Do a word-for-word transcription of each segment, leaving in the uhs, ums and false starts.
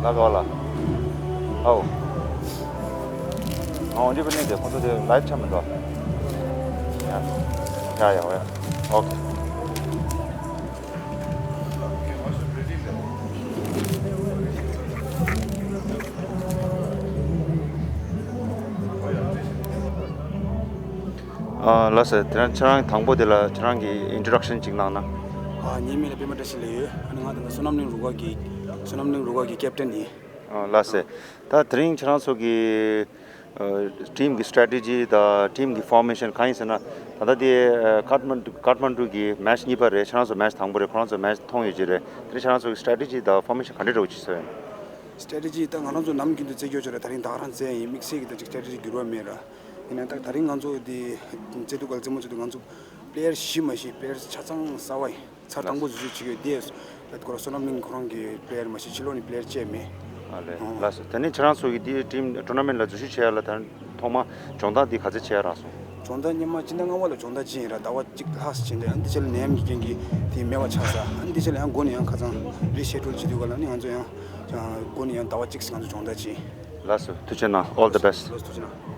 ལ་ག་བ་ལ། ཨའོ། ང་འོན་ཏེ་པ་ནས་དེ་ཁོང་ཚོ་དེ་ལའིབ་ཆ་མི་འདུག་ཡ་ཡ་ཡ་ཡ། ཨོ་ཁེ། ཨ་ལགས་སོ། དེ་རིང་ཁྱེད་རང་དང་པོ་དེ་ལ་ཁྱེད་རང་གི་ཨིན་ཊྲོ་ཌག་ཤན་ཅིག་གནང་ན། ཨ་ངའི་མིང་ལ་པད་མ་བཀྲ་ཤིས་ལབ་ཡོད། ཨ་ནི་ང་ད་ལྟ་བསོད་ནམས་གླིང་རུ་ཁག་གི། བསོད་ནམས་གླིང་རུ་ཁག་གི་ཀེབ་ཊན་ཡིན། ཨ་ལགས་སོ། ད་དེ་རིང་ཁྱེད་རང་ཚོ་གི་ཨ་ཊིམ་གི་སི་ཊེ་ཊི་ཇི་དང་ཊིམ་གི་ཕོར་མེ་ཤན་གང་ཡིན་ཟེར་ན། ད་ལྟ་དེ་ཨ་ཀཊ་མན་ཀཊ་མན་ཌུ་གི་མེ་ཆི་གཉིས་པ་རེད། ཁྱེད་རང་ཚོ་མེ་ཆི་དང་པོ་རེད། ཁོ་རང་ཚོ་མེ་ཆི་མཐོང་ཡོད་ཀྱི་རེད། དེ་རིང་ཁྱེད་རང་ཚོ་གི་སི་ཊེ་ཊི་ཇི་དང་ཕོར་མེ་ཤན་ག་འདྲ་འདྲ་བོ་ཅིག་བཟོས་ཡོད། སི་ཊེ་ཊི་ཇི་ད་ང་རང་ཚོ་ནམ་རྒྱུན་དུ་རྩེད་རྒྱུ་ཅིག་རེད། ད་རིང་ད་ག་རང་རྩེད་ཡིན། དམིགས་བསལ་གྱི་ད་ཅིག་སི་ཊེ་ཊི་ཇི་འགྱུར་བ་མེད་ར། ཡིན་ན་ད་ད་རིང་ང་ཚོ་དེ་རྩེད་དུས་ག་ལ་རྩེད་མོ་རྩེ་དུས་ང་ཚོ་པི་ལེ་ཡར་བཞི་མ་གཞི་པི་ལེ་ཡར་ཆ་ཚང་གསར་པ་ཡིན། ཚར་དང་པོ་འཛུལ་ཞུགས་བྱེད་ཀྱི་ཡོད་དེ། ཁོ་རང་བསོད་ནམས་གླིང་ཁོ་རང་གི་པི་ལེ་ཡར་མ་གཞི་ཕྱི་ལོགས་ནས་པི་ལེ་ཡར་བཅས་མེད། ཨ་ལས། ཨོ། ལགས་སོ། དེ་ནས་ཁྱེད་རང་ཚོ་གི་དེའི་ཊིམ་ཊུར་ན་མེན་ཊི་ལ་འཛུལ་ཞུགས་བྱེད་ཡ་ལ་ད་ཐོག་མ་སྦྱོང་བརྡར་འདི་ག་ཚོད་བྱེད་ཡ་རག་སོང་། སྦྱོང་བརྡར་སྔོན་མ་སྤྱི་ཟླ་ལྔ་པ་ལ་སྦྱོང་བརྡར་བྱས་ཡིན་ར། ཟླ་བ་གཅིག་ལྷག་ཙམ་བྱས་འདུག་ཨ་ནི་དེ་རྗེས་ལ་ནད་ཡམས་ཀྱི་རྐྱེན་གྱིས་དེ་མེད་པ་ཆགས་ཚར། ཨ་ནི་དེ་རྗེས་ལ་ཡང་འགོ་ནས་ཡང་ཁ་སང་རི་ཤེ་ཌུལ་བྱེད་དུས་ག་ལ་ནི་ང་ཚོ་ཡང་ཡང་འགོ་ནས་ཡང་ཟླ་བ་གཅིག་ཙམ་ང་ཚོ་སྦྱོང་བརྡར་བྱས་ཡིན། ལགས་སོ། ཐུགས་རྗེ་གནང་། All the best། ལགས་སོ། ཐུགས་རྗེ་གནང་།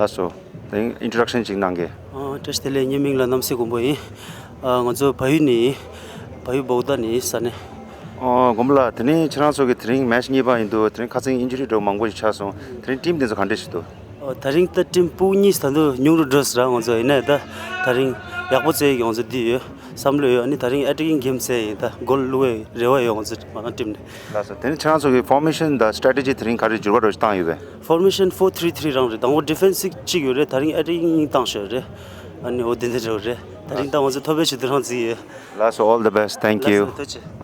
ལགས་སོ། དེ་རིང་ཨིན་ཊྲོ་ཌག་ཤན་ཅིག་གནང་གི། ཨ་བཀྲ་ཤིས་བདེ་ལེགས། ངའི་མིང་ལ་རྣམ་སྲས་མགོན་པོ་ཡིན། ཨ་ང་ཚོ་བལ་ཡུལ་ནས་ཡིན། བལ་ཡུལ་བོག་ད་ནས་ས་ནས། ཨོ་མགོན་པོ་ལགས། དེ་རིང་ཁྱེད་རང་ཚོ་གི་དེ་རིང་མེ་ཆི་གཉིས་པ་ཡིན་འདུག་དེ་རིང་ཁ་སང་ཨིན་ཇུ་རི་འདྲ་བོ་མང་པོ་ཞིག་ཆགས་སོང་། དེ་རིང་ཊིམ་དེ་ཚོ་ག་འདྲ་ཞིག་འདུག་ཨོ་ད་རིང་ད་ཊིམ་ཕྲུ་གུ་གཉིས་ད་དུང་ཉུང་རུ་འགྲོ་ཟེར་ར། ང་ཚོ་ཡིན་ན་ད་ད་རིང་ཡག་པོ་རྩེ་ཡག་ང་ཚོ་འདི་ཡོད། བསམ་བློ་ཡོད། ཨ་ནི་ད་རིང་ཨེ་ཊེ་ཀིང་གེམ་རྩེ་ཡིན། ད་གོལ་བླུག་པའི་རེ་བ་ཡོད་ང་ཚོ་ང་རང་ཊིམ་ནས། ལགས་སོ། དེ་ནི་ཁྱེད་རང་ཚོ་གི་ཕོར་མེ་ཤན་དང་སི་ཊེ་ཊི་ཇི་དེ་རིང་ག་རེ་འགྱུར་བ་འགྲོ་ཞིག་བཏང་ཡོད་པས། ཕོར་མེ་ཤན་ཕོར་ཐི་རི་ཐི་རི་རང་རེད། དང་པོ་ཌི་ཕེན་སི་གཅིག་ཡོད་རེད། ད་རིང་ཨེ་ཊེ་ཀིང་གཉིས་བཏང་ཤག་རེད། ཨ་ནི་འོ་དེ་འདྲ་འདྲ་བོ་རེད། ད་རིང་ད་ང་ཚོ་ཐོབ་པའི་ཆེད་དུ་རང་རྩེ་ཡོད། ལགས་སོ། All the best། Thank you། ལགས་སོ། ཐུགས་རྗེ་ཆེ།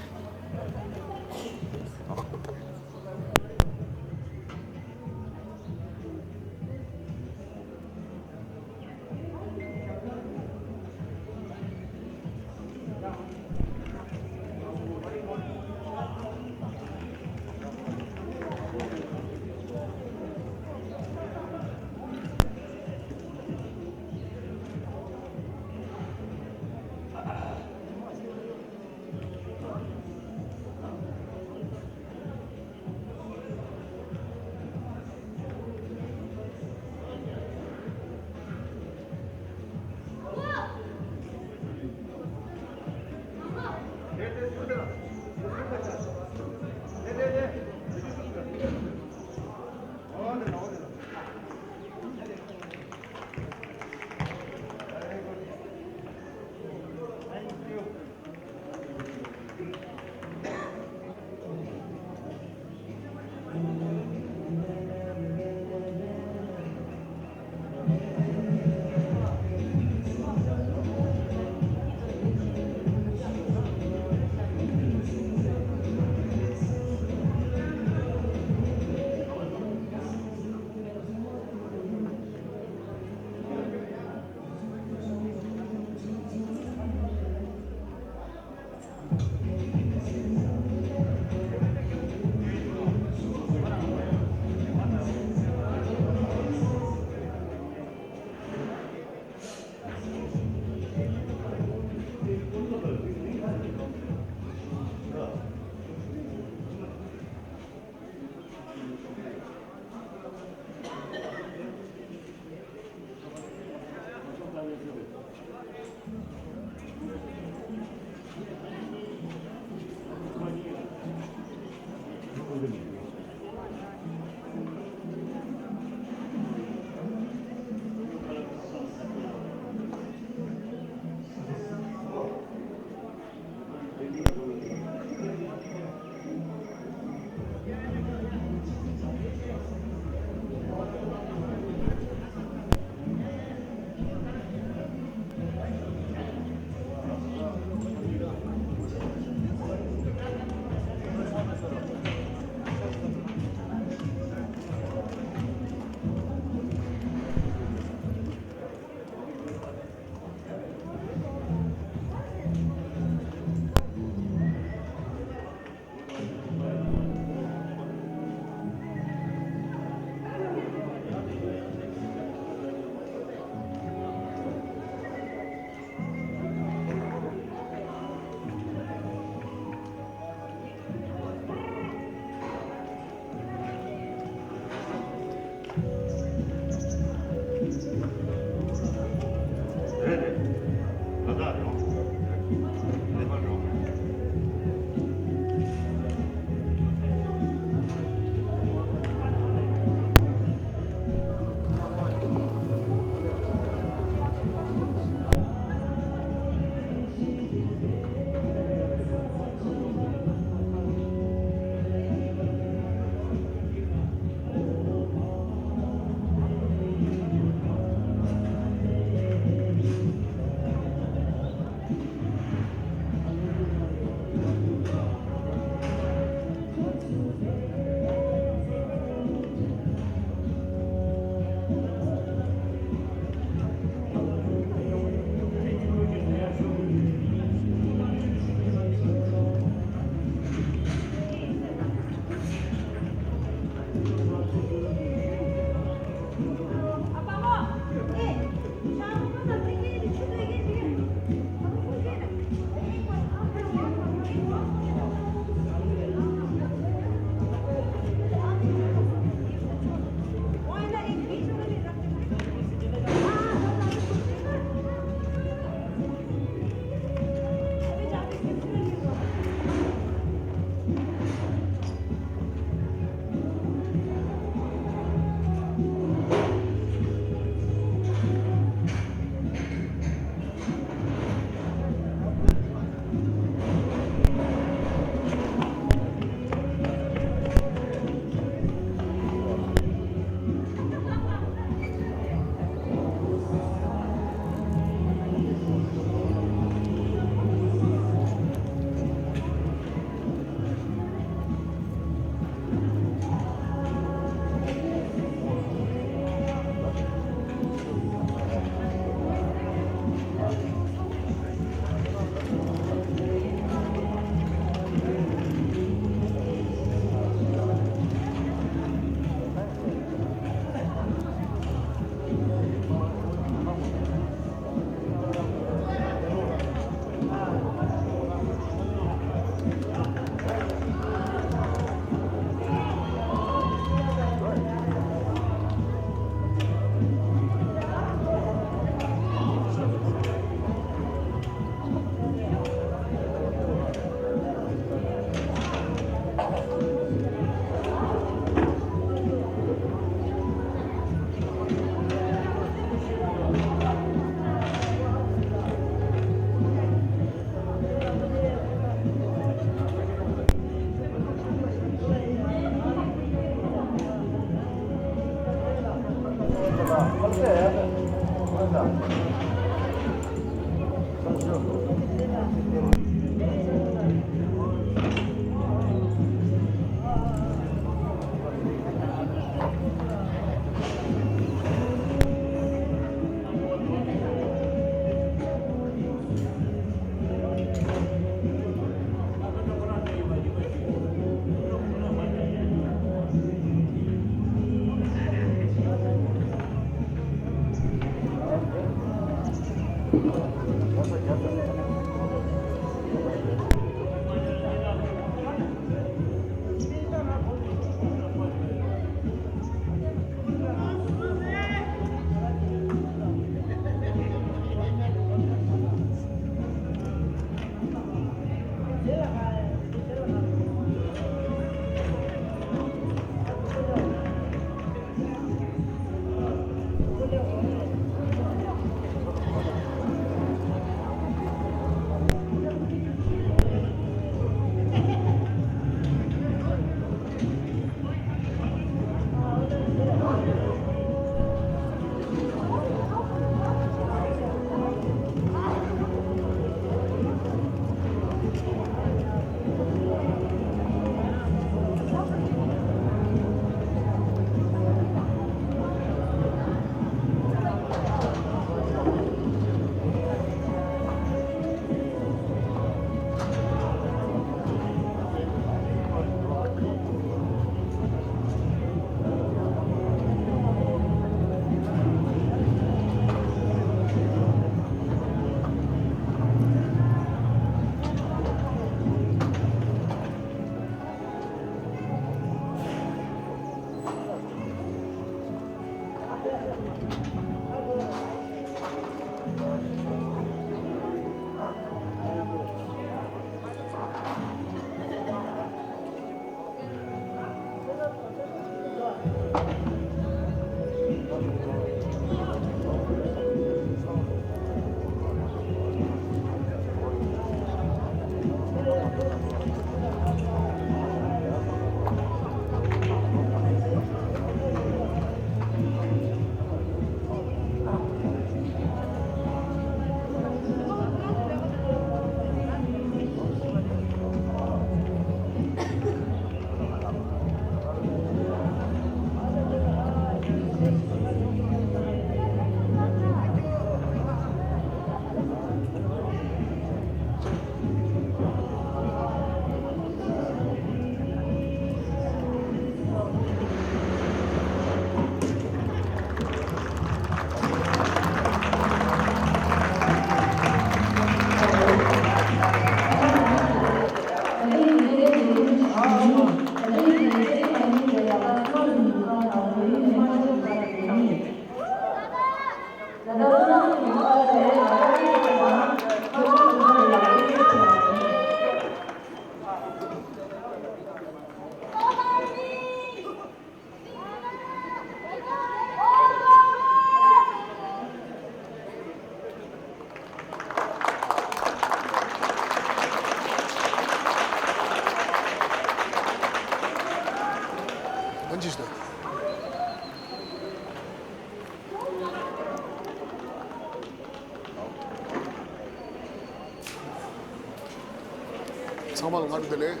ཚང་མ་ལ་སྔ་དྲོ་བདེ་ལེགས།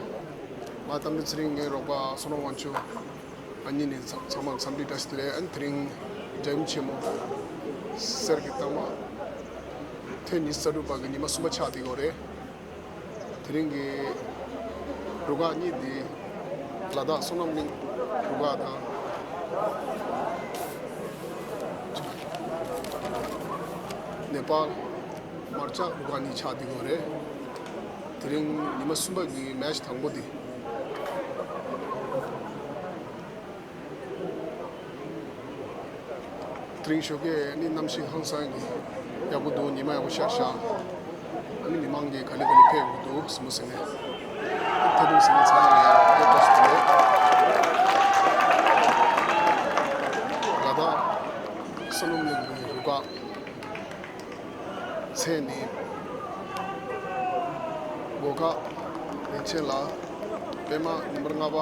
ང་རྟ་མགྲིན་ཚེ་རིང་། ངའི་རོགས་པ་བསོད་ནམས་དབང་ཕྱུག་ང་གཉིས་ནས་ཚང་མ་ལ་འཚམས་འདྲི་བཀྲ་ཤིས་བདེ་ལེགས། ཨ་ནི་དེ་རིང་རྒྱལ་ཡུམ་ཆེན་མོ་གསེར་གྱི་རྟགས་མ་ཐེངས་ཉི་ཤུ་རྩ་དྲུག་པ་གི་ཉི་མ་གསུམ་པ་ཆགས་བསྡད་ཡོད་རེད། དེ་རིང་གི་རུ་ཁག་གཉིས་འདི་ལ་དྭགས་བསོད་ནམས་གླིང་རུ་ཁག་དང་ནེ་པཱལ་མར་ལྕགས་རུ་ཁག་གཉིས་ཆགས་བསྡད་ཡོད་རེད། དེ་རིང་ཉི་མ་གསུམ་པ་གི་མེ་ཆི་དང་པོ་འདི། དེ་རིང་ཞོགས་ཀས་ནི་གནམ་གཤིས་ཧང་སང་གི་ཡག་པོ་འདུག་ཉི་མ་ཡག་པོ་ཤར་ཤག་ཨ་ནི་མི་མང་གིས་ག་ལེ་ག་ལེ་ཕེབས་ཡོང་གི་འདུག་ཟིན་མོ་ཟིན་ནས། ཐེ་དུང་ཟིན་ནས་ཚང་མ་ཡག་པོ་བཀྲ་ཤིས་བདེ་ལེགས། ལ་དྭགས་བསོད་ནམས་གླིང་གི་རུ་ཁག་མཚན་ནི། སྒོ་ཁ་རིན་ཆེན་ལགས། པད་མ་ནམ་བར་ལྔ་པ།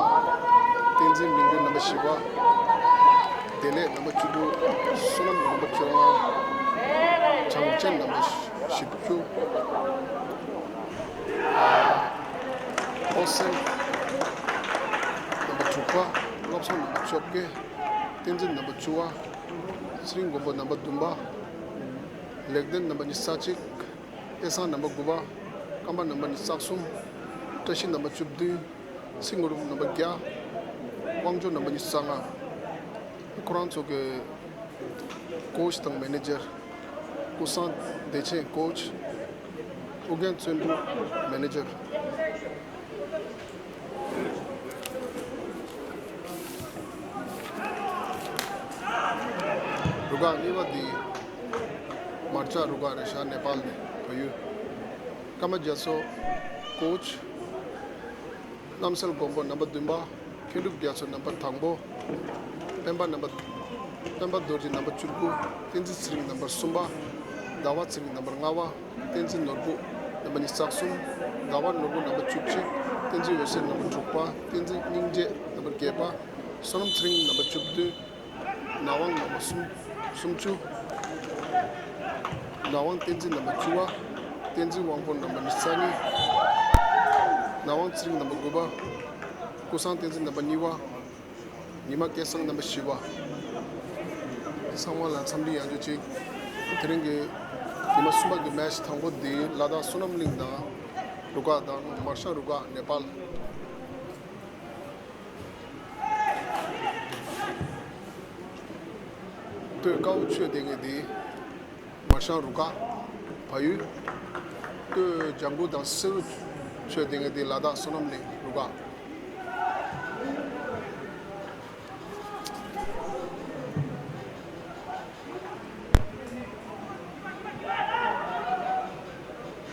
བསྟན་འཛིན་མི་འགྱུར་ནམ་བར་བཞི་པ། བདེ་ལེགས་ནམ་བར་བཅུ་དྲུག་བསོད་ནམས་ནམ་བར་བཅོ་ལྔ། བྱང་ཆེན་ནམ་བར་བཞི་བཅུ། ཨོ་སེན་ནམ་བར་དྲུག་པ། བསླབ་བཟང་ནམ་བར་བཅོ་བརྒྱད། བསྟན་འཛིན་ནམ་བར་བཅུ་པ། ཚེ་རིང་མགོན་པོ་ནམ་བར་བདུན་པ། ལེགས་ལྡན་ནམ་བར་ཉི་ཤུ་རྩ་གཅིག་ཨེ་སང་ནམ་བར་དགུ་པ། ཀམ་པ་ནམ་བར་ཉི་ཤུ་རྩ་གསུམ། བཀྲ་ཤིས་ནམ་བར་བཅུ་བདུན། སྲིད་དངོས་གྲུབ་ནམ་བར་བརྒྱ། དབང་འབྱོར་ནམ་བར་ཉི་ཤུ་རྩ་ལྔ། ཁོ་རང་ཚོ་གི་ཀོ་ཆི་དང་མེ་ནེ་ཇར། ཀུན་བཟང་བདེ་ཆེན་ཀོ་ཆི། ཨོ་རྒྱན་བརྩོན་འགྲུས་མེ་ནེ་ཇར། རུ་ཁག་གཉིས་པ་འདི་མར་ཆ་རུ་ཁག་རེད་ཤག་ནེ་པཱལ་ནས་བལ་ཡུལ། ཀརྨ་རྒྱ་མཚོ་ཀོ་ཆི། རྣམ་སྲས་མགོན་པོ་རྣམ་པ་བདུན་པ། མཁས་གྲུབ་རྒྱ་མཚོ་རྣམ་པ་དང་པོ། སྤེན་པ་རྣམ་པ། སྤེན་པ་རྡོ་རྗེ་རྣམ་པ་བཅུ་དགུ། བསྟན་འཛིན་ཚེ་རིང་རྣམ་པ་གསུམ་པ། ཟླ་བ་ཚེ་རིང་རྣམ་པ་ལྔ་པ། བསྟན་འཛིན་ནོར་བུ་རྣམ་པ་ཉི་ཤུ་རྩ་གསུམ། ཟླ་བ་ནོར་བུ་རྣམ་པ་བཅུ་གཅིག། བསྟན་འཛིན་འོད་ཟེར་རྣམ་པ་དྲུག་པ། བསྟན་འཛིན་སྙིང་རྗེ་རྣམ་པ་བརྒྱད་པ། བསོད་ནམས་ཚེ་རིང་རྣམ་པ་བཅུ་བདུན། ནག་དབང་རྣམ་པ་སུམ་སུམ་ཅུ། ནག་དབང་བསྟན་འཛིན་རྣམ་པ་བཅུ་པ། བསྟན་འཛིན་དབང་པོ་རྣམ་པ་ཉི་ཤུ་རྩ་གཉིས། ནག་དབང་ཚེ་རིང་རྣམ་པ་དགུ་པ། ཀུན་བཟང་བསྟན་འཛིན་རྣམ་པ་གཉིས་པ། ཉི་མ་སྐལ་བཟང་རྣམ་པ་བཞི་པ། ཚང་མ་ལ་འཚམས་འདྲི་ཡང་བསྐྱར་ཅིག་དེ་རིང་གི་ཉི་མ་གསུམ་པ་གི་མེ་ཆི་དང་པོ་འདི་ལ་དྭགས་བསོད་ནམས་གླིང་དང་རུ་ཁག་དང་མར་ཤང་རུ་ཁག་ནེ་པཱལ། སྟོད་དཀར་པོ་མཆོད་བསྡད་མཁན་འདི་མར་ཤང་རུ་ཁག་བལ་ཡུལ། སྟོད་ལྗང་གུ་དང་སེར་པོ་མཆོད་བསྡད་མཁན་འདི་ལ་དྭགས་བསོད་ནམས་གླིང་རུ་ཁག་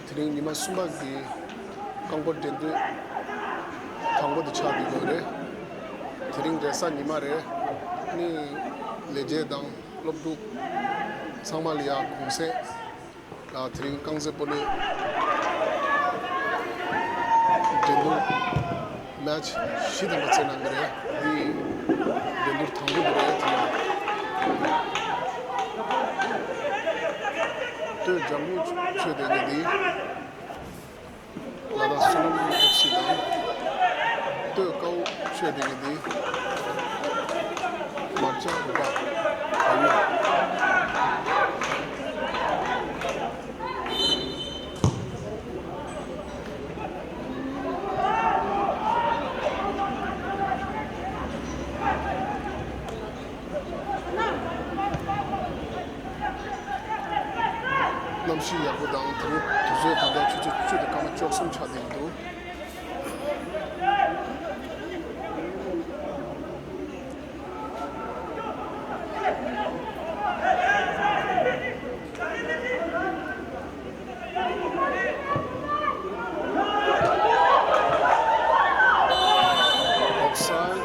དེ་རིང་ཉི་མ་གསུམ་པ་གི་རྐང་སྤོལ་འགྲན་བསྡུར་དང་པོ་དེ་ཆགས་བསྡད་ཡོད་རེད། དེ་རིང་རེས་གཟའ་ཉི་མ་རེད། ནི་ལས་བྱེད་དང་སློབ་ཕྲུག་ཚང་མ་ལ་ཡང་གུང་སེང་ལ་དེ་རིང་རྐང་རྩེད་སྤོ་ལོའི་འགྲན་བསྡུར་མེ་ཆི་བཞི་ཐམ་པ་རྩེད་གནང་གི་རེད། འདི་འགྲན་བསྡུར་དང་པོ་དེ་རེད། དེ་ཡང་སྟོད་ལྗང་གུ་མཆོད་བསྡད་མཁན་འདི་ལ་དྭགས་བསོད་ནམས་ཨེཕ་སི་དང་། སྟོད་དཀར་པོ་མཆོད་བསྡད་མཁན་འདི་མར་ཆང་རུ་ཁག་བལ་ཡུལ། གནམ་གཤིས་ཡག་པོ་དང་དེ་རིང་དུས་ཚོད་ད་ལྟ་ཆུ་ཚོད་བཅུ་དང་སྐར་མ་བཅུ་གསུམ་ཆགས་བསྡད་འདུག Offside.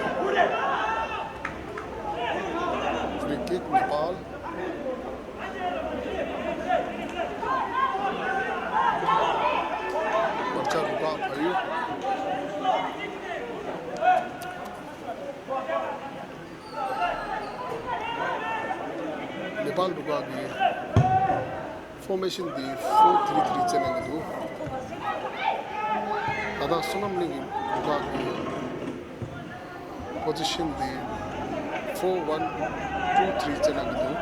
Free kick, Nepal. མར་ཆང་རུ་ཁག་བལ་ཡུལ། ནེ་པཱལ་རུ་ཁག་གི་ཕོར་མེ་ཤན་འདི་ཕོར་ཐི་རི་ཐི་རི་རྩེད་གནང་གི་འདུག་ད་ལྟ་བསོད་ནམས་གླིང་གི་རུ་ཁག་གི་ཕོ་ཛི་ཤན་འདི་ཕོར་ཝན་ཊུ་ཐི་རི་རྩེད་གནང་གི་འདུག་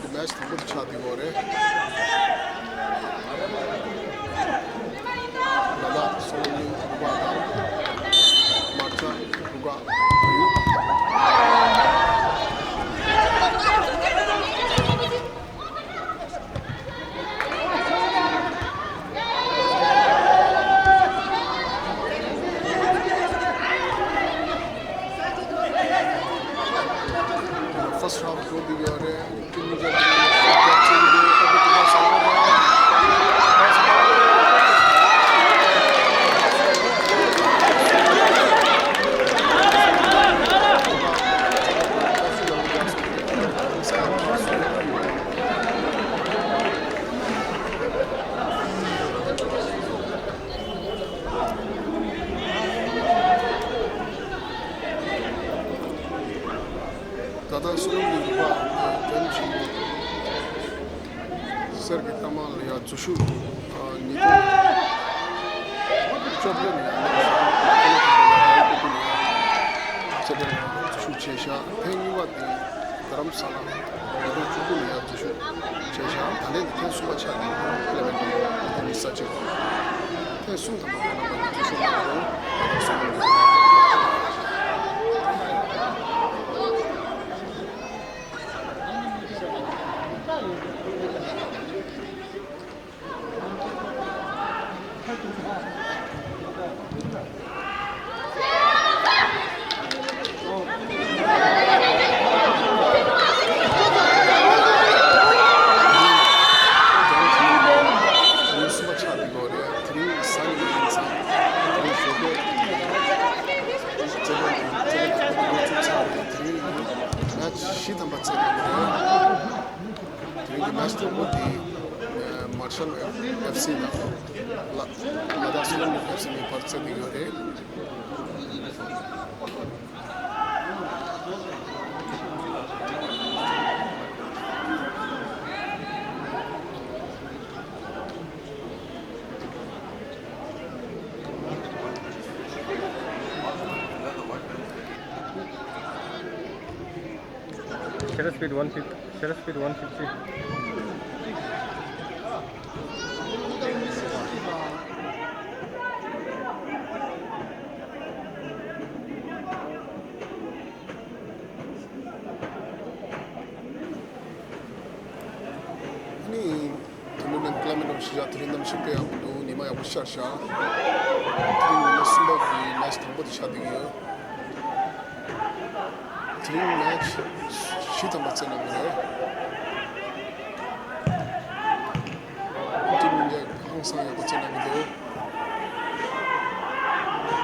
མེ་ཆི་དང་པོ་དེ་ཆགས་བསྡད་ཡོད་རེད། ལ་དྭགས་སོ་ནམ་གླིང་རུ་ཁག་དང་མར་ཆ་རུ་ཁག་བལ་ཡུལ། First half འགྲོ་བསྡད་ཡོད་རེད། ད་ལྟ་བསོད་ནམས་གླིང་གི་པར་དེ་འགྲེམས་བཞིན་པ། གསེར་གྱི་རྟགས་མ་ལ་ཡ་འཛུལ་ཞུགས་ཉིས་སྟོང་བཅོ་བརྒྱད་ནས་ཡ་ནས་འཛུལ་ཞུགས་བྱས་ཤག་ཐེངས་གཉིས་པ་དེ་རྡ་རམ་ས་ལ་ཉིས་སྟོང་བཅུ་དགུ་ནས་ཡ་འཛུལ་ཞུགས་བྱས་ཤག་ད་ལན་དེ་ཐེངས་གསུམ་པ་ཆགས་ཀྱི་ཡོད། ཨེ་ལེ་བན་ནས་ཉིས་སྟོང་ཉི་ཤུ་རྩ་གཅིག་ཐེངས་གསུམ་ཐམ་པ་ཁོ་རང་ལ་འཛུལ་ཞུགས་གནང་ཡོད། བཞི་ཐམ་པ་རྩེད་གནང་གི་རེད། དེ་རིང་གི་མེ་ཆི་དང་པོ་དེ་མར་ཤལ་ཨེཕ་སི་དང་ལ་ལ་དྭགས་བསོད་ནམས་གླིང་ཨེཕ་སི་གཉིས་བར་རྩེད་ཀྱི་ཡོད་རེད། Shutter speed one fifty, shutter speed one fifty. ནི། དེ་མོ་ནས་ཀླ་མེད་འགྲོ་ཤི་བཞག་དེ་རིང་གནམ་གཤིས་དཔེ་ཡག་པོ་འདུག་ཉི་མ་ཡག་པོ་ཤར་བཞག་དེ་རིང་ཉི་མ་གསུམ་པ་གི་མེ་ཆི་དང་པོ་དེ་ཆགས་བསྡད་ཀྱི་ཡོད། དེ་རིང་མེ་ཆི་བཞི་ཐམ་པ་རྩེད་གནང་གི་རེད། ཊིམ་གཉིས་ཀ་ཧང་སང་ཡག་པོ་རྩེད་གནང་གི་འདུག་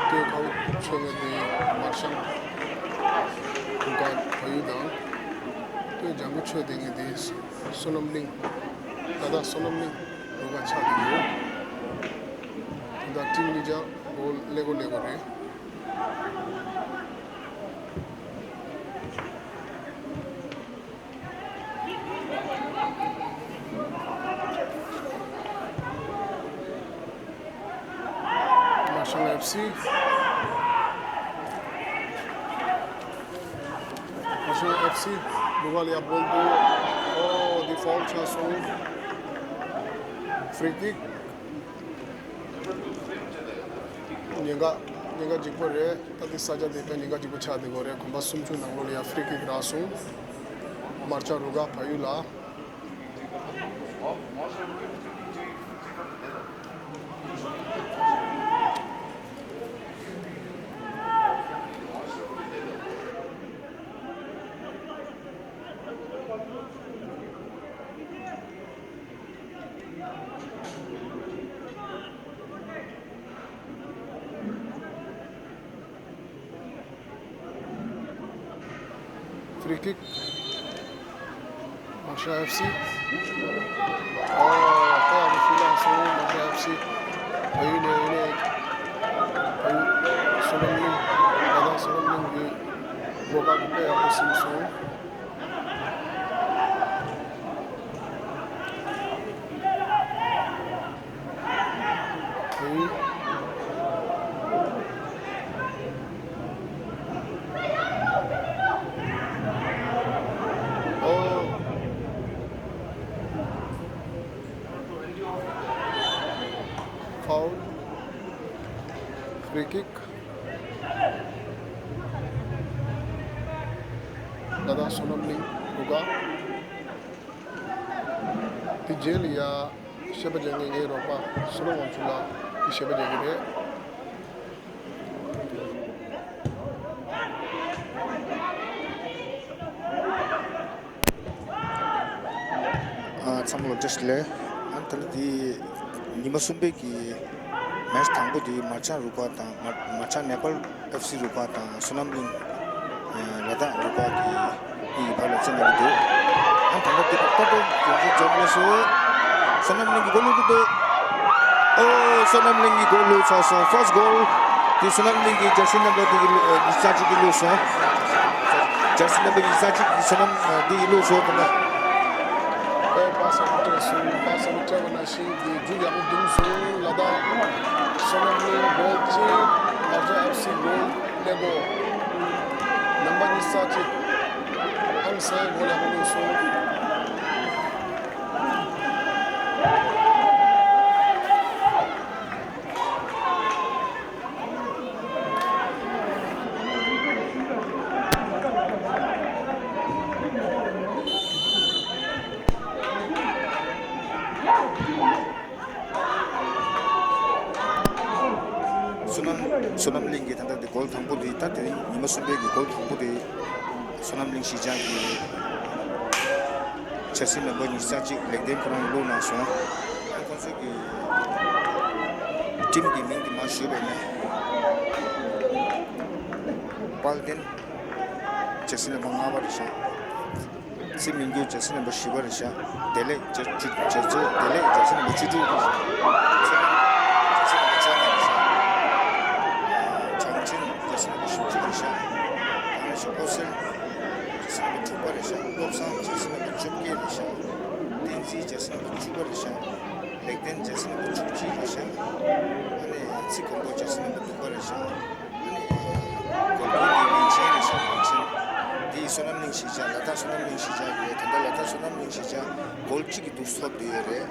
དེ་ག་བོ་ཆོས་མེད་དེ་མར་ཤང་གུ་ག་བལ་ཡུལ་དང་། དེ་ལྗང་གུ་ཆོས་ལྡན་གྱི་དེ་བསོད་ནམས་གླིང་། ལ་དྭགས་བསོད་ནམས་གླིང་རུ་ཁག་ཆགས་ཀྱི་ཡོད། དེ་འདྲ་ཊིམ་གཉིས་ཀ་གོལ་ཀླད་ཀོར་ཀླད་ཀོར་རེད། མར་ཤང་ཨེཕ་སི། མར་ཤང་ཨེཕ་སི། འདུག་ག་ལ་ཡ་བོལ་འདུག་ཨོ་འདི་ཕོལ་ཆགས་སོང་། ཕི་རི་ཀིག་ཉེན་ཁ་ཉེན་ཁ་འཇིགས་པོ་རེད། ད་ལྟའི་ས་ཆ་དེ་དཔེ་ཉེན་ཁ་འཇིགས་པོ་ཆགས་བསྡད་ཡོད་རེད། གོམ་པ་སུམ་ཅུ་ནང་ལོགས་ལ་ཡ་ཕི་རི་ཀིག་རག་སོང་། མར་ཆ་རུ་ཁག་བལ་ཡུལ་ལ། Free kick. Marshall F C. ཨོ། ད་ཡག་པོ་ཞིག་བླངས་སོང་། Marshall F C. བལ་ཡུལ་ནས་ཡིན་ནའི། བལ་ཡུལ་བསོད་ནམས་གླིང་། ད་ལྟ་བསོད་ནམས་གླིང་གི་སྒོ་ཁ་གི་དཔེ་ཡག་པོ་ཟིན་སོང་། ཨོ། ཕའུལ། ཕི་རི་ཀིག་ལ་དྭགས་བསོད་ནམས་གླིང་རུ་ཁག་དེ་རྗེས་ལ་ཡ་ཞབས་པ་རྒྱག་མཁན་ངའི་རོགས་པ་བསོད་ནམས་དབང་ཕྱུག་ལགས་ཀྱིས་ཞབས་པ་རྒྱག་གི་རེད། ཨ། ཚང་མ་ལ་བཀྲ་ཤིས་བདེ་ལེགས། ཨ། ད་ལྟ་འདི་ཉི་མ་གསུམ་པའི་གི་མེ་ཆི་དང་པོ་འདི་མར་ཆང་རུ་ཁག་དང་། མར་མར་ཆང་ནེ་པཱལ་ཨེཕ་སི་རུ་ཁག་དང་བསོད་ནམས་གླིང་། ཨ། ལ་དྭགས་རུ་ཁག་གི་གཉིས་ཀྱི་བར་ལ་རྩེད་གནང་གི་འདུག་ཨ། ད་ལྟ་འདི་ཀ་ཏོ་ཡོང་ཚུལ་འཛོམས་ལས་སུ་བསོད་ནམས་གླིང་གི་གོལ་བླུགས་འདུག་ཨོ། བསོད་ནམས་གླིང་གི་གོལ་བླུགས་ཚར་སོང་། ཕར་སི་གོལ་འདི་བསོད་ནམས་གླིང་གི་ཇར་སི་རྣམ་པ་འདི་གི་ཨ། ཉི་ཤུ་རྩ་གཅིག་གིས་བླུགས་སོང་། ཇར་སི་རྣམ་པ་ཉི་ཤུ་རྩ་གཅིག་གིས་བསོད་ནམས་ཨ། འདི་གིས་བླུགས་སོང་། ད་ལྟ་ཨེ། པ་སེ་བུ་སྤྲད་སོང་། པ་སེ་བུ་སྤྲད་པ་ནང་བཞིན་གྱི་རྒྱུ་ཡག་པོ་བརྡུངས་སོང་། ལ་དྭགས་བསོད་ནམས་གླིང་གོལ་གཅིག་མར་ཆང་ཨེཕ་སི་གོལ་ཀླད་ཀོར་རྣམ་པ་ཉི་ཤུ་རྩ་གཅིག་ཧང་སངས་གོལ་ཡག་པོ་བླུགས་སོང་། བསོད་ནམས་བསོད་ནམས་གླིང་གི་ད་ལྟ་འདི་གོལ་དང་པོ་འདི། ད་དེ་རིང་ཉི་མ་གསུམ་པའི་གི་གོལ་དང་པོ་འདི་བསོད་ནམས་གླིང་གཞིས་ཆགས་ཀྱི་ཇར་སི་ནམ་པར་ཉི་ཤུ་རྩ་གཅིག་ལེགས་ལྡན་ཁོ་རང་གིས་བླུགས་གནང་སོང་། ཁོང་ཚོ་གི་ཊིམ་གྱི་མིང་འདི་མར་ཞུས་པ་ཡིན་ན། དཔལ་ལྡན་ཇར་སི་ནམ་པར་ལྔ་པ་རེད་ཤག་ཚེ་མི་འགྱུར་ཇར་སི་ནམ་པར་བཞི་པ་རེད་ཤག་བདེ་ལེགས་ཇར་བཅུ་ཇར་སི་བདེ་ལེགས་ཇར་སི་ནམ་པར་བཅུ་དྲུག་རེད་ཤག་ཚེ་རིང་ཇར་སི་ནམ་པར་བཅོ་ལྔ་རེད་ཤག་བྱང་ཆེན་ཇར་སི་ནམ་པར་བཞི་བཅུ་རེད་ཤག་ཨ་ནི་ཤོག་ཨོ་སེལ་ཇར་སི་ནམ་པར་དྲུག་པ་རེད་ཤག་བློ་བཟང་ཇར་སི་ནམ་པར་བཅོ་བརྒྱད་རེད་ཤག་བསྟན་འཛིན་ཇར་སི་ནམ་པར་བཅུ་པ་རེད་ཤག་ལེགས་ལྡན་ཇར་སི་ནམ་པར་བཅུ་གཅིག་རེད་ཤག་ཨ་ནི་ཚེ་སྒོམ་པོ་ཇར་སི་ནམ་པར་བདུན་པ་རེད་ཤག་ཨ་ནི་གོལ་ཀོལ་འདི་མིང་ཆེན་རེད་ཤག་མིང་ཆེན། འདི་བསོད་ནམས་གླིང་གཞིས་ཆགས། ལ་དྭགས་བསོད་ནམས་གླིང་གཞིས་ཆགས་ཡོད། ད་ལྟ་ལ་དྭགས་བསོད་ནམས་གླིང་གཞིས་ཆགས་གོལ་གཅིག་གི་འདུག་སེ་ཐོབ་བསྡད་ཡོད་རེད།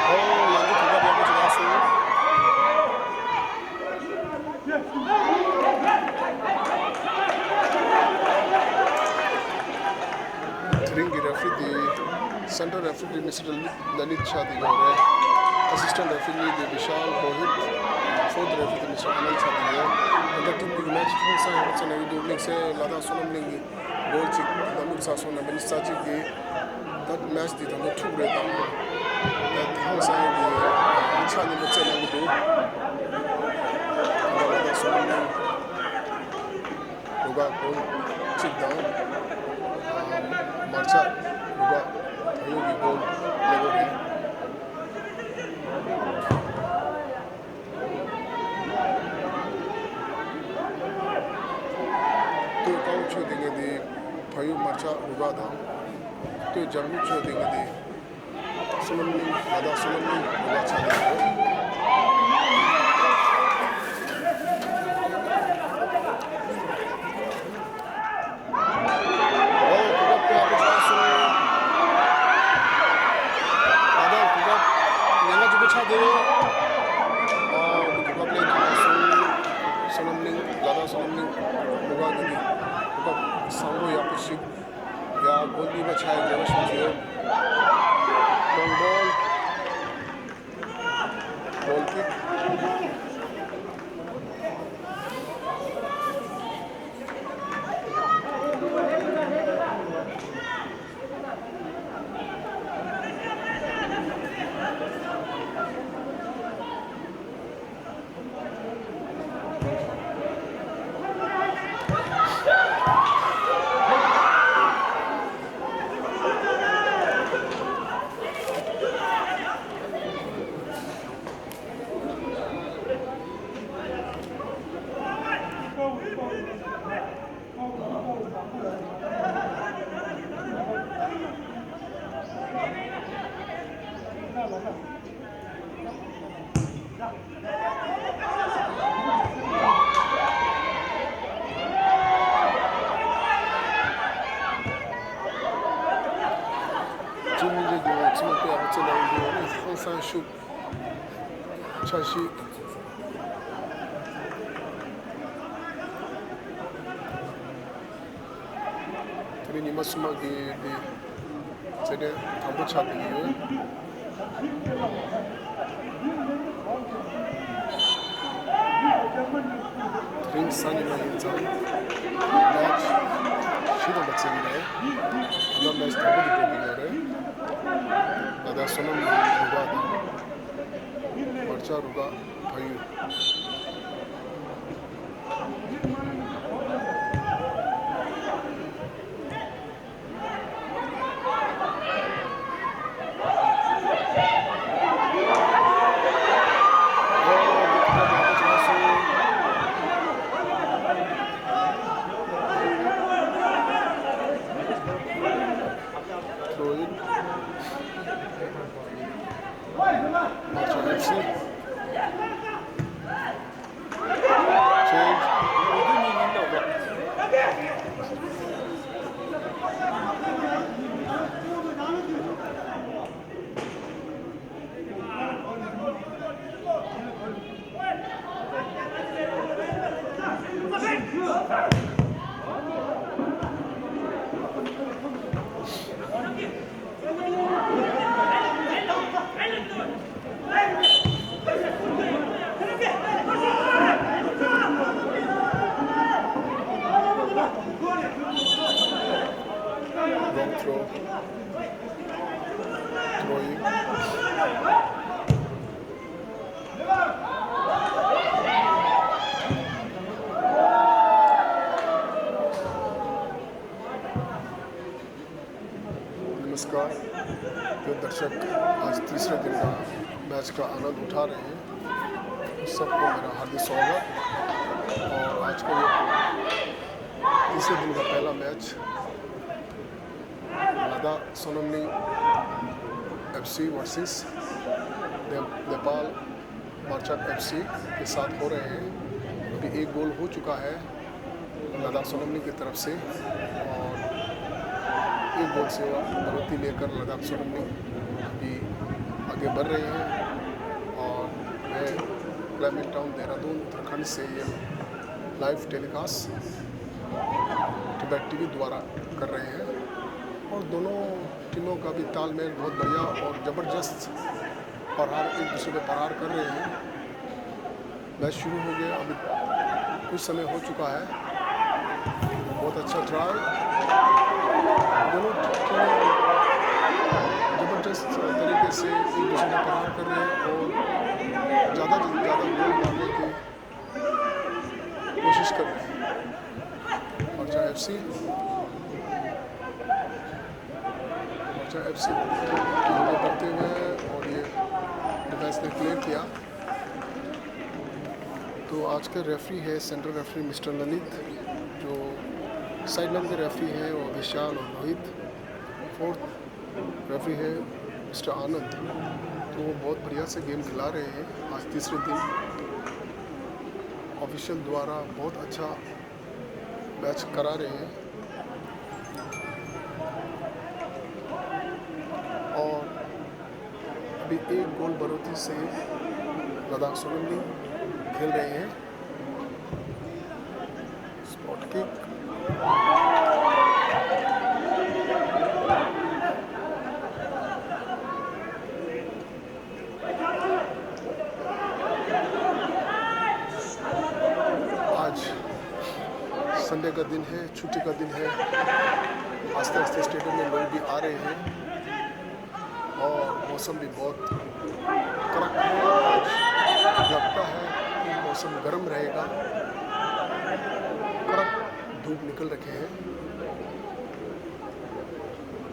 ཨོ། ཡང་གི་གོ་སྐབས་ཡག་པོ་ཅིག་རག་སོང་། དེ་རིང་གི་རེ་ཕི་རི་དེ། སེན་ཊར་རེ་ཕི་རི་དེ་མི་སི་ཊར་ལ་ལི་ལ་ལིད་ཆགས་བསྡད་ཡོད་རེད། ཨེ་སི་སི་ཊེན་ཊི་རེ་ཕི་རི་གཉིས་དེ་བི་ཤཱལ་པུ་རོ་ཧི་ཏ། ཕོར་ཐི་རེ་ཕི་རི་དེ་མི་སི་ཊར་ཨ་ནན་ཆགས་བསྡད་ཡོད། ད་ལྟ་ཊིམ་གཉིས་ཀྱི་མེ་ཆི་ཧང་སང་ཡག་པོ་རྩེ་གནང་གི་འདུག་དམིགས་བསལ་ལ་དྭགས་བསོད་ནམས་གླིང་གི་གོལ་གཅིག་ད་ལྟ་བླུགས་ཚར་སོང་། རྣམ་པ་ཉི་ཤུ་རྩ་གཅིག་གིས་ད་མེ་ཆི་འདི་ད་ལྟ་འཁྲུག་རེད་དང་། ད་ཧང་སང་གི་ཆ་མཉམ་པོ་རྩེ་གནང་གི་འདུག་ད་ལྟ་ལ་དྭགས་བསོད་ནམས་གླིང་རུ་ཁག་གོལ་གཅིག་དང་། མར་ཆག་རུ་ཁག་ད་ཡོད་ཀྱི་གོལ་ཀླད་ཀོར་རེད། སྟོད་དཀར་པོ་ཆགས་བསྡད་མཁན་དེ་བལ་ཡུལ་མར་ཆག་རུ་ཁག་དང་། སྟོད་ལྗང་གུ་ཆགས་བསྡད་མཁན་དེ་བསོད་ནམས་གླིང་། ལ་དྭགས་བསོད་ནམས་གླིང་རུ་ཁག་ཆགས་བསྡད་ཡོད། ཨོ། གོ་སྐབས་དཔེ་ཡག་པོ་ཆགས་སོང་། ད་ལྟ་གོ་སྐབས་ཉེན་ཁ་ཆེན་པོ་ཆགས་བསྡད་ཡོད། ཨོ། གོ་སྐབས་ལེན་ཐུབ་སོང་། བསོད་ནམས་གླིང་། ལ་དྭགས་བསོད་ནམས་གླིང་རུ་ཁག་གི་གོ་སྐབས་བཟང་པོ་ཡག་པོ་ཞིག་ཡ། གོལ་གཉིས་པ་ཆགས་ཡག་འབད་པ་བྱུང་ཡོད། ལོང་བོལ། གོལ་ཀིག་ཅི་མི་འདྲ་རྒྱུ་ཚོ་དེ་ཨ་ཙི་ལ་ཡོད་ནི་ཧང་སང་ཤུགས་འཆར་གཞི། དེ་རིང་ཉི་མ་གསུམ་པ་གི་དེ་རྩེད་འགྲན་དང་པོ་ཆགས་ཀྱི་ཡོད། དེ་རིང་གཟའ་ཉི་མ་ཡིན་ཙང་མེ་ཆི་བཞི་དང་པོ་རྩེ་གི་རེད། ད་ལྟ་མེ་ཆི་དང་པོ་དེ་འགྲོ་གི་ཡོད་རེད། ང་དང་བསོད་ནམས་རུ་ཁག་དང་། མར་ཆ་རུ་ཁག་ཕ་ཡུལ། Throw in. Marshall F C. Change. Long throw. Throwing. नमस्कार। जो दर्शक आज तीसरे दिन का मैच का आनंद उठा रहे हैं, उन सबको मेरा हार्दिक स्वागत। और आज का ये तीसरे दिन का पहला मैच लद्दाख सोनामलिंग एफसी वर्सेस ने-, नेपाल मार्चाट एफसी के साथ हो रहे हैं। अभी एक गोल हो चुका है लद्दाख सोनामलिंग की तरफ से और एक गोल से बढ़ोतरी लेकर लद्दाख सोनामलिंग अभी आगे बढ़ रहे हैं। और मैं क्लेमेंट टाउन, देहरादून, उत्तराखंड से ये लाइव टेलीकास्ट टिबेट टीवी द्वारा कर रहे हैं और दोनों टीमों का भी तालमेल बहुत बढ़िया और ज़बरदस्त प्रहार, एक दूसरे पे प्रहार कर रहे हैं। मैच शुरू हो गया, अभी कुछ समय हो चुका है। बहुत अच्छा ट्राई, दोनों टीमें ज़बरदस्त तरीके से एक दूसरे पे प्रहार कर रहे हैं और ज़्यादा से ज़्यादा गोल मारने की कोशिश कर रहे हैं। मर्चा एफसी, मर्चा एफसी करते हुए और ये डिफेंस ने क्लियर किया। तो आज के रेफरी है सेंट्रल रेफरी मिस्टर ललित, जो साइडलाइन के रेफरी है वो विशाल और रोहित, फोर्थ रेफरी है मिस्टर आनंद। तो वो बहुत बढ़िया से गेम खिला रहे हैं। आज तीसरे दिन ऑफिशियल द्वारा बहुत अच्छा मैच करा रहे हैं और अभी एक गोल बढ़ोतरी से लद्दाख सोनामलिंग खेल रहे हैं। Spot kick. आज संडे का दिन है, छुट्टी का दिन है। आस्ते आस्ते स्टेडियम में लोग भी आ रहे हैं और मौसम भी बहुत कड़क है। आज लगता है कि मौसम गर्म रहेगा, कड़क धूप निकल रखे हैं।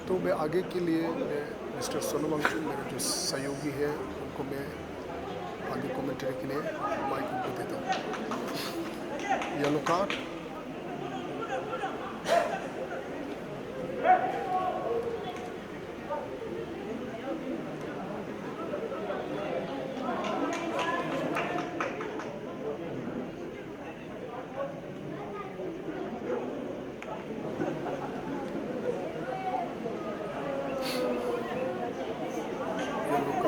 तो मैं आगे के लिए मैं मिस्टर सोनम वांगचुक, मेरे जो सहयोगी है, उनको मैं आगे कमेंट्री के लिए माइक उनको देता हूँ। Yellow card.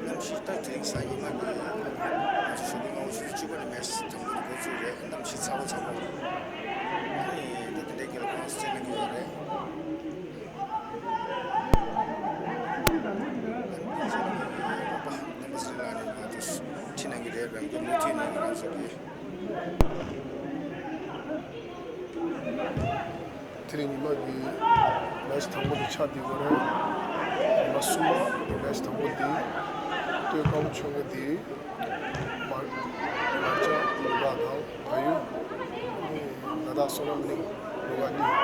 གནམ་གཤིས་ད་དེ་རིང་གཟའ་ཉི་མ་རེད། ང་ཚོ་ཞོགས་པ་སྔ་པོ་ཆུ་ཚོད་བཅུ་པ་ནས་མེ་སི་དང་པོ་ནས་འགོ་བཙུགས་རེད། གནམ་གཤིས་ཚ་པོ་ཚ་པོ། ཨ་ནི་ད་དེ་འདྲའི་རྒྱལ་ཁོངས་སུ་བཙན་གནང་གི་ཡོད་རེད། ཨ་ནི་ཚོ་ནི་ཡོད་རེད། པ་པ་གནམ་བུ་སྲིན་ལགས་ནས་ང་ཚོ་ཁྲིད་གནང་གི་རེད། རང་གི་མུ་མཐུད་ནས་ང་ཚོ་གི་དེ་རིང་ཉི་མ་གི་མེ་ཆི་དང་པོ་དེ་ཆགས་བསྡད་ཡོད་རེད། ཉི་མ་གསུམ་པ་མེ་ཆི་དང་པོ་དེ་སྟོད་ཀ་བོ་ཆོལ་ཁ་དེ་མར་མར་ཅ་ལུ་ག་དང་བལ་ཡུལ་ནི་ལ་དྭགས་བསོད་ནམས་གླིང་ལུ་ག་གཉིས་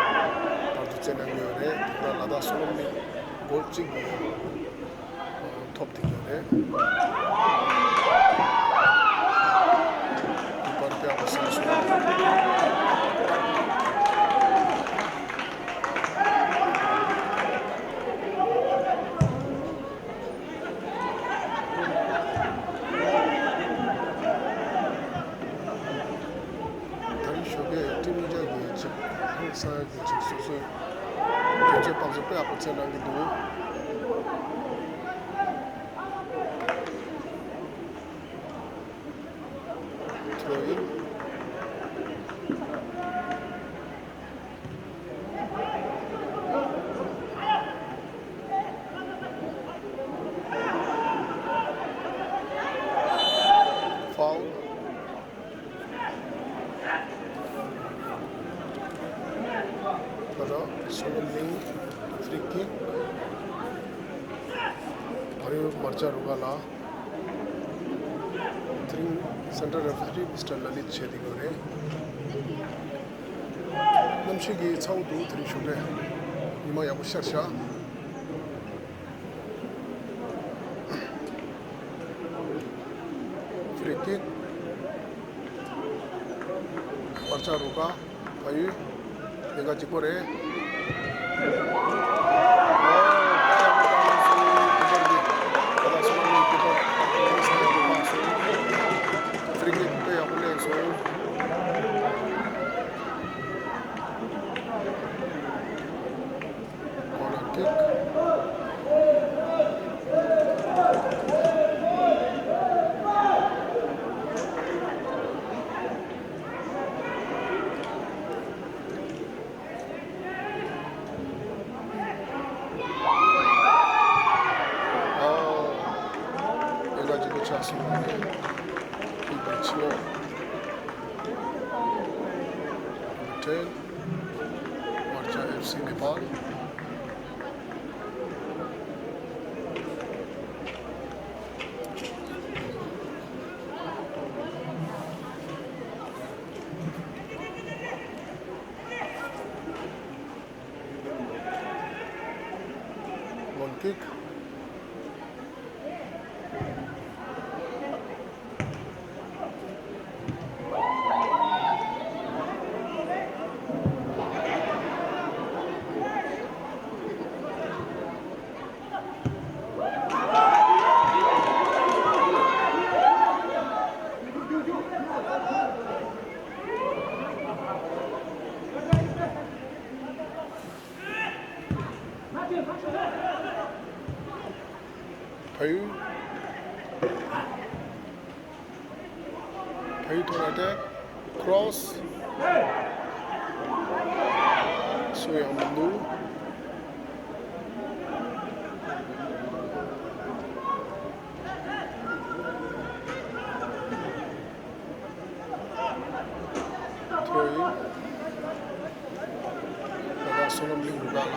བར་དུ་བཙན་གནང་གི་ཡོད་རེད། དེ་ལ་ལ་དྭགས་བསོད་ནམས་གླིང་གོལ་གཅིག་གི་ཐོབ་ཐུབ་ཀྱི་རེད། དེ་བར་དེ་ཨ་ཁུ་སང་སོང་། ད་རེས་ཞོགས་ཀས་ཊིམ་གཉིས་ཆ་གི་ཅིག་ཧང་སང་གི་ཅིག་སོ་སོའི་དུས་ཚོད་དཔག་ཚོད་དཔེ་ཡག་པོ་བཙལ་གནང་གི་འདུག། ཐོ་ཡིན། ཕའུལ། ད་ལྟ་བསོད་ནམས་གླིང་ཕི་རི་ཀིག་བལ་ཡུལ་མར་ཅ་རུ་ག་ལ། དེ་རིང་སེན་ཊར་རེ་ཕི་རི་མི་སི་ཊར་ལ་ལིད་བྱས་བསྡད་ཡོད་རེད། གནམ་གཤིས་ཀྱི་ཚ་བོ་འདུག། དེ་རིང་ཞོགས་པ་ཉི་མ་ཡག་པོ་ཤར་ཤག། ཕི་རི་ཀིག། མར་ཅ་རུ་ག། བལ་ཡུལ། ལས་ཀ་གཅིག་པོ་རེད། ཕི་རི་ཀིག་དཔེ་ཡག་པོ་ལེན་སོང་། གོ་ནར་ཀིག། ཨོ། ཡ་ག་ཅིག་གོ་ཆགས་སོང་། ཀིག་པའི་ཕྱི་ལོགས། ཊེན། མར་ཅ་ཨེཕ་སི་ནེ་པཱལ། ཕ་ཡུལ། ཕ་ཡུལ་ཐོག་ལ་སྤྲད། ཁྲོ་སི། སུ་ཡང་མི་འདུག་ཐོ་ཡིན། ད་ལྟ་བསོད་ནམས་གླིང་རུ་ཁག་ལ།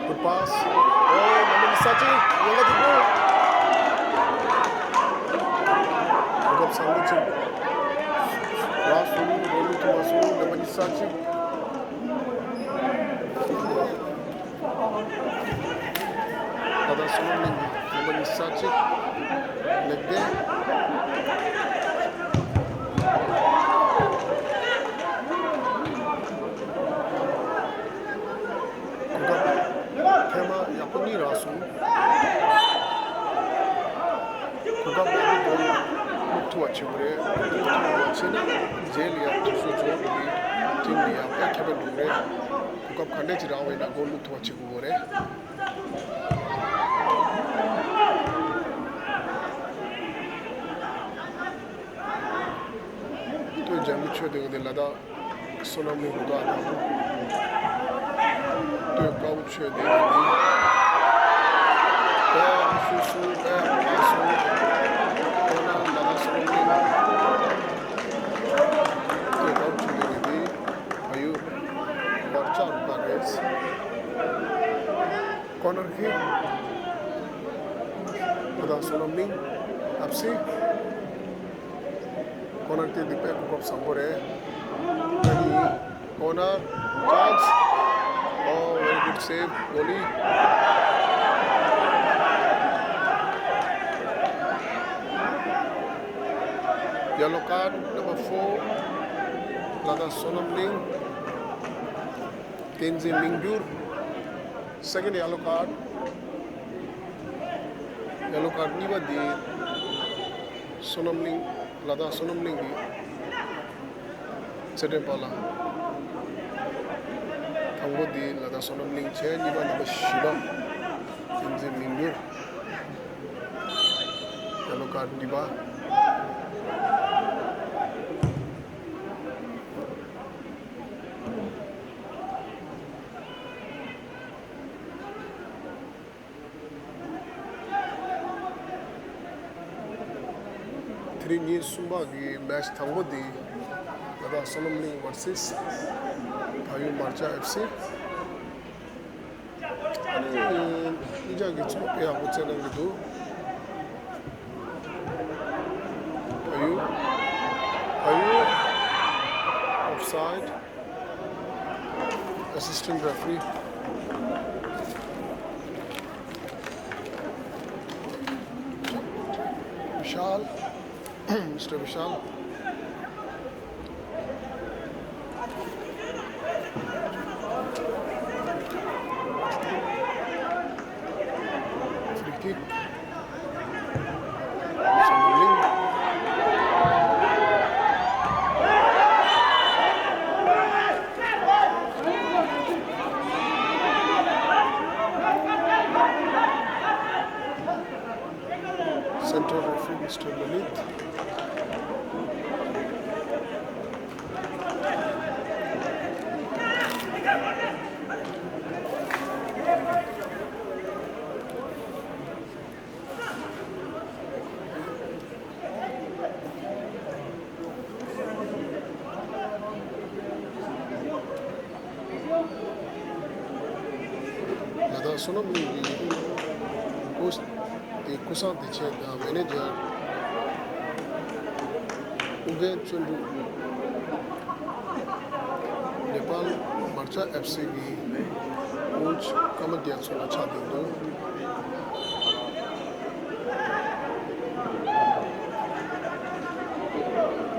Good pass. Oh, Naman Sachi, ཡང་བསྐྱར་དུ། གོ་སྐབས་བཟང་པོ་ཅིག་རག་སོང་། འགྲོ་མི་ཐུབ་པ་སོང་། Naman Sachi། ད་ལྟ་བསོད་ནམས་གླིང་གི་Naman Sachi། ལེགས་བསྡད། གོ་སྐབས་ཐེངས་མ་ཡག་པོ་གཉིས་རག་སོང་། གོ་སྐབས་ཡག་པོ་བླུག་ཐུབ་པ་བྱེད་དགོས་རེད། བླུག་ཐུབ་པ་བྱས་ན་རྗེས་ལ་ཡང་དུས་ཚོད་རྫོགས་འགྲོ་གི་ཊིམ་ལ་ཡང་དཔེ་ཁེ་ཕན་འགྲོ་གི་རེད། གོ་སྐབས་ག་འདྲས་ཅིག་རག་པ་ཡིན་ན་གོ་བླུག་ཐུབ་པ་བྱེད་དགོས་རེད། སྟོད་རྒྱ་མི་ཆོས་སྡེ་གི་དེ་ལ་དྭགས་བསོད་ནམས་གླིང་རུ་ཁག་དང་། སྟོད་དཀར་པོ་ཆོས་སྡེ་གི་དེ། དཔེ་ཡག་པོ་ཤོད་སོང་། དཔེ་ཡག་པོ་ལངས་སོང་། ཁོ་ན་ལ་དྭགས་བསོད་ནམས་གླིང་། སྟོད་དཀར་པོ་ཆོས་སྡེ་གི་དེ། ཕ་ཡུལ་བར་ཆགས་རུ་ཁག་རེད། ཀོ་ནར་ཁིག་ད་ལྟ་བསོད་ནམས་གླིང་ཨབ་སི། ཀོ་ནར་ཁིག་འདི་དཔེ་གོ་སྐབས་བཟང་པོ་རེད། ད་ནི་ཀོ་ནར། chance. Oh, very good save, goalie. Yellow card number four. ལ་དྭགས་བསོད་ནམས་གླིང་། བསྟན་འཛིན་མིང་འགྱུར། Second yellow card. Yellow card གཉིས་པ་འདི་བསོད་ནམས་གླིང་། ལ་དྭགས་བསོད་ནམས་གླིང་གི་རྩེད་འགྲན་པ་ལ། དང་པོ་འདི་ལ་དྭགས་བསོད་ནམས་གླིང་བྱས། གཉིས་པ་ནམ་བར་བཞི་པ་བསྟན་འཛིན་མིང་འགྱུར། Yellow card གཉིས་པ། དེ་རིང་ཉིན་གསུམ་པ་གི་མེ་ཆི་དང་པོ་འདི་ལ་དྭགས་བསོད་ནམས་གླིང་versus ཕ་ཡུལ་མར་ཅ་ཨེཕ་སི། ཨ་ནི་གཉིས་ཆ་གི་ཚོགས་དཔེ་ཡག་པོ་རྩེད་གནང་གི་འདུག་ཕ་ཡུལ། ཕ་ཡུལ། Offside. Assistant referee. Vishal. Mister Vishal. Free kick. Central referee Mister Lalit. བསོད་ནམས་གླིང་གི་སྐུ་དེ་སྐུ་སངས་བདེ་ཆེན་དང་མེ་ནེ་ཇར་ཨུ་རྒྱན་བརྩོན་འགྲུས། ནེ་པཱལ་མར་ཆ་ཨེཕ་སི་གི་ཀོ་ཆི་ཀརྨ་རྒྱ་མཚོ་ལ་ཆགས་བསྡད་འདུག།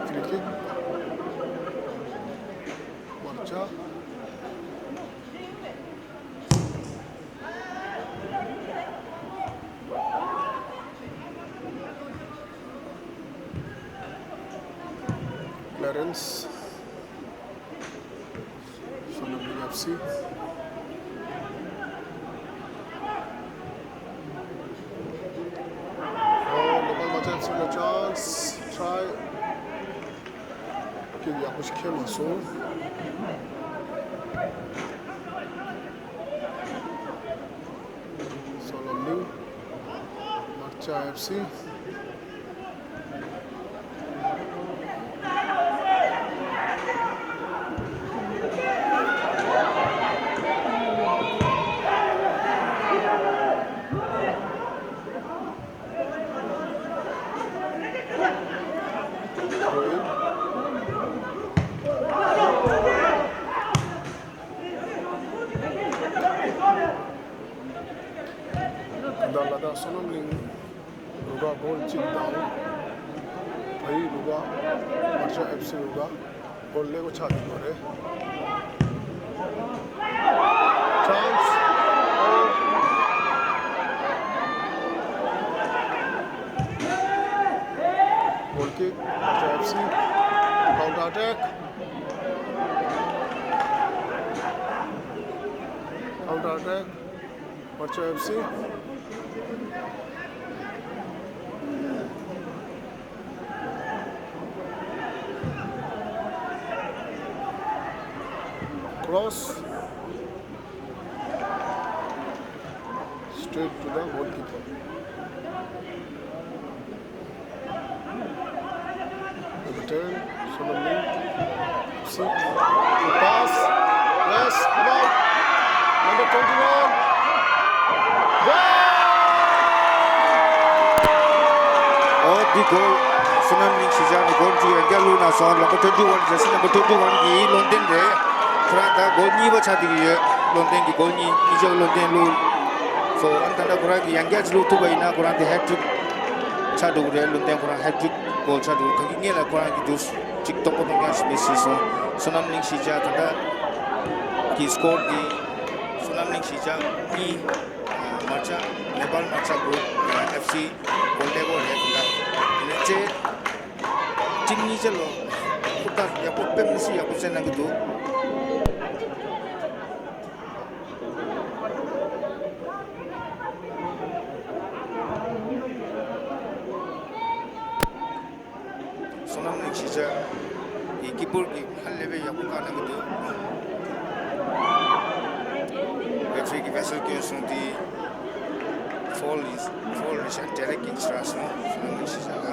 ཕི་རི་ཀིག་མར་ཆ། ཀླེ་རན་སི། བསོད་ནམས་གླིང་ཨེཕ་སི། ཨོ། ནེ་པཱལ་མར་ཆ་ཨེཕ་སི་ལ་ཅཱནས། ཊ་རའི་ཀིག་ཡག་པོ་ཞིག་ཁེལ་མ་སོང་། བསོད་ནམས་གླིང་མར་ཆ་ཨེཕ་སི། ད་ལ་དྭགས་བསོད་ནམས་གླིང་རུ་ཁག་གོལ་གཅིག་དང་། བལ་ཡུལ་རུ་ཁག་མར་ཆ་ཨེཕ་སི་རུ་ཁག་གོལ་ཀླད་ཀོར་ཆགས་འདུག་པ་རེད། ཅཱནས། གོལ་ཀིག་མར་ཆ་ཨེཕ་སི། ཀའུན་ཊར་ཨེ་ཊེག། ཀའུན་ཊར་ཨེ་ཊེག་མར་ཆ་ཨེཕ་སི། Cross straight to the goalkeeper. Number ten, Sonam Ning. See, pass. Yes, come on. Number twenty-one. Goal! Oh, the goal. Sonam Ning གཞིས་ཆགས་ནས་གོལ་གཅིག་ཡང་བསྐྱར་བླུགས་ན་སོང་། Number twenty-one, jersey number twenty-one གི་བློ་ལྡན་རེད། ཁོ་རང་ད་གོལ་གཉིས་པ་ཆགས་བསྡད་ཀྱི་ཡོད། བློ་ལྡན་གྱི་གོལ་གཉིས། གཉིས་ཆ་བློ་ལྡན་བླུགས། So ཨ་ད་ལྟ་ཁོ་རང་གིས་ཡང་བསྐྱར་གཅིག་བླུགས་ཐུབ་པ་ཡིན་ན་ཁོ་རང་དེ་hat trick ཆགས་འགྲོ་གི་རེད། བློ་ལྡན་ཁོ་རང་hat trick གོལ་ཆགས་འགྲོ་གི་རེད། ད་གིན་སྔོན་ལ་ཁོ་རང་གིས་འདུག་གཅིག་སྟོང་པ་སྟོང་རྐྱང་ཞིག་མི་སྲིད་སོང་། བསོད་ནམས་གླིང་གཞིས་ཆགས་ད་ལྟ་གི་score འདི་བསོད་ནམས་གླིང་གཞིས་ཆགས་གཉིས། མར་ཆ་ནེ་པཱལ་མར་ཆ་གོལ་ཨེཕ་སི་གོལ་ཀླད་ཀོར་རེད། ད་ལྟ་དེ་ནས་རྗེས་གཅིག་གཉིས་ཆ་ལོ་ཁུར་ཐག་ཡག་པོ་དཔེ་མི་སྲིད་ཡག་པོ་བྱས་གནང་གི་འདུག། བསོད་ནམས་གླིང་གཞིས་ཆགས་ཀྱི་ཀི་པར་གྱིས་ཧ་ལས་པའི་ཡག་པོ་བཀག་གནང་གི་འདུག། རེ་ཕི་རི་གིས་བྷེ་སེལ་སྐྱོན་སོང་སྟེ། ཕོལ་ཡིན། ཕོལ་རེད་ཤག། ཌའི་རེག་ཀིག་ཆགས་སོང་། བསོད་ནམས་གླིང་གཞིས་ཆགས་ལ།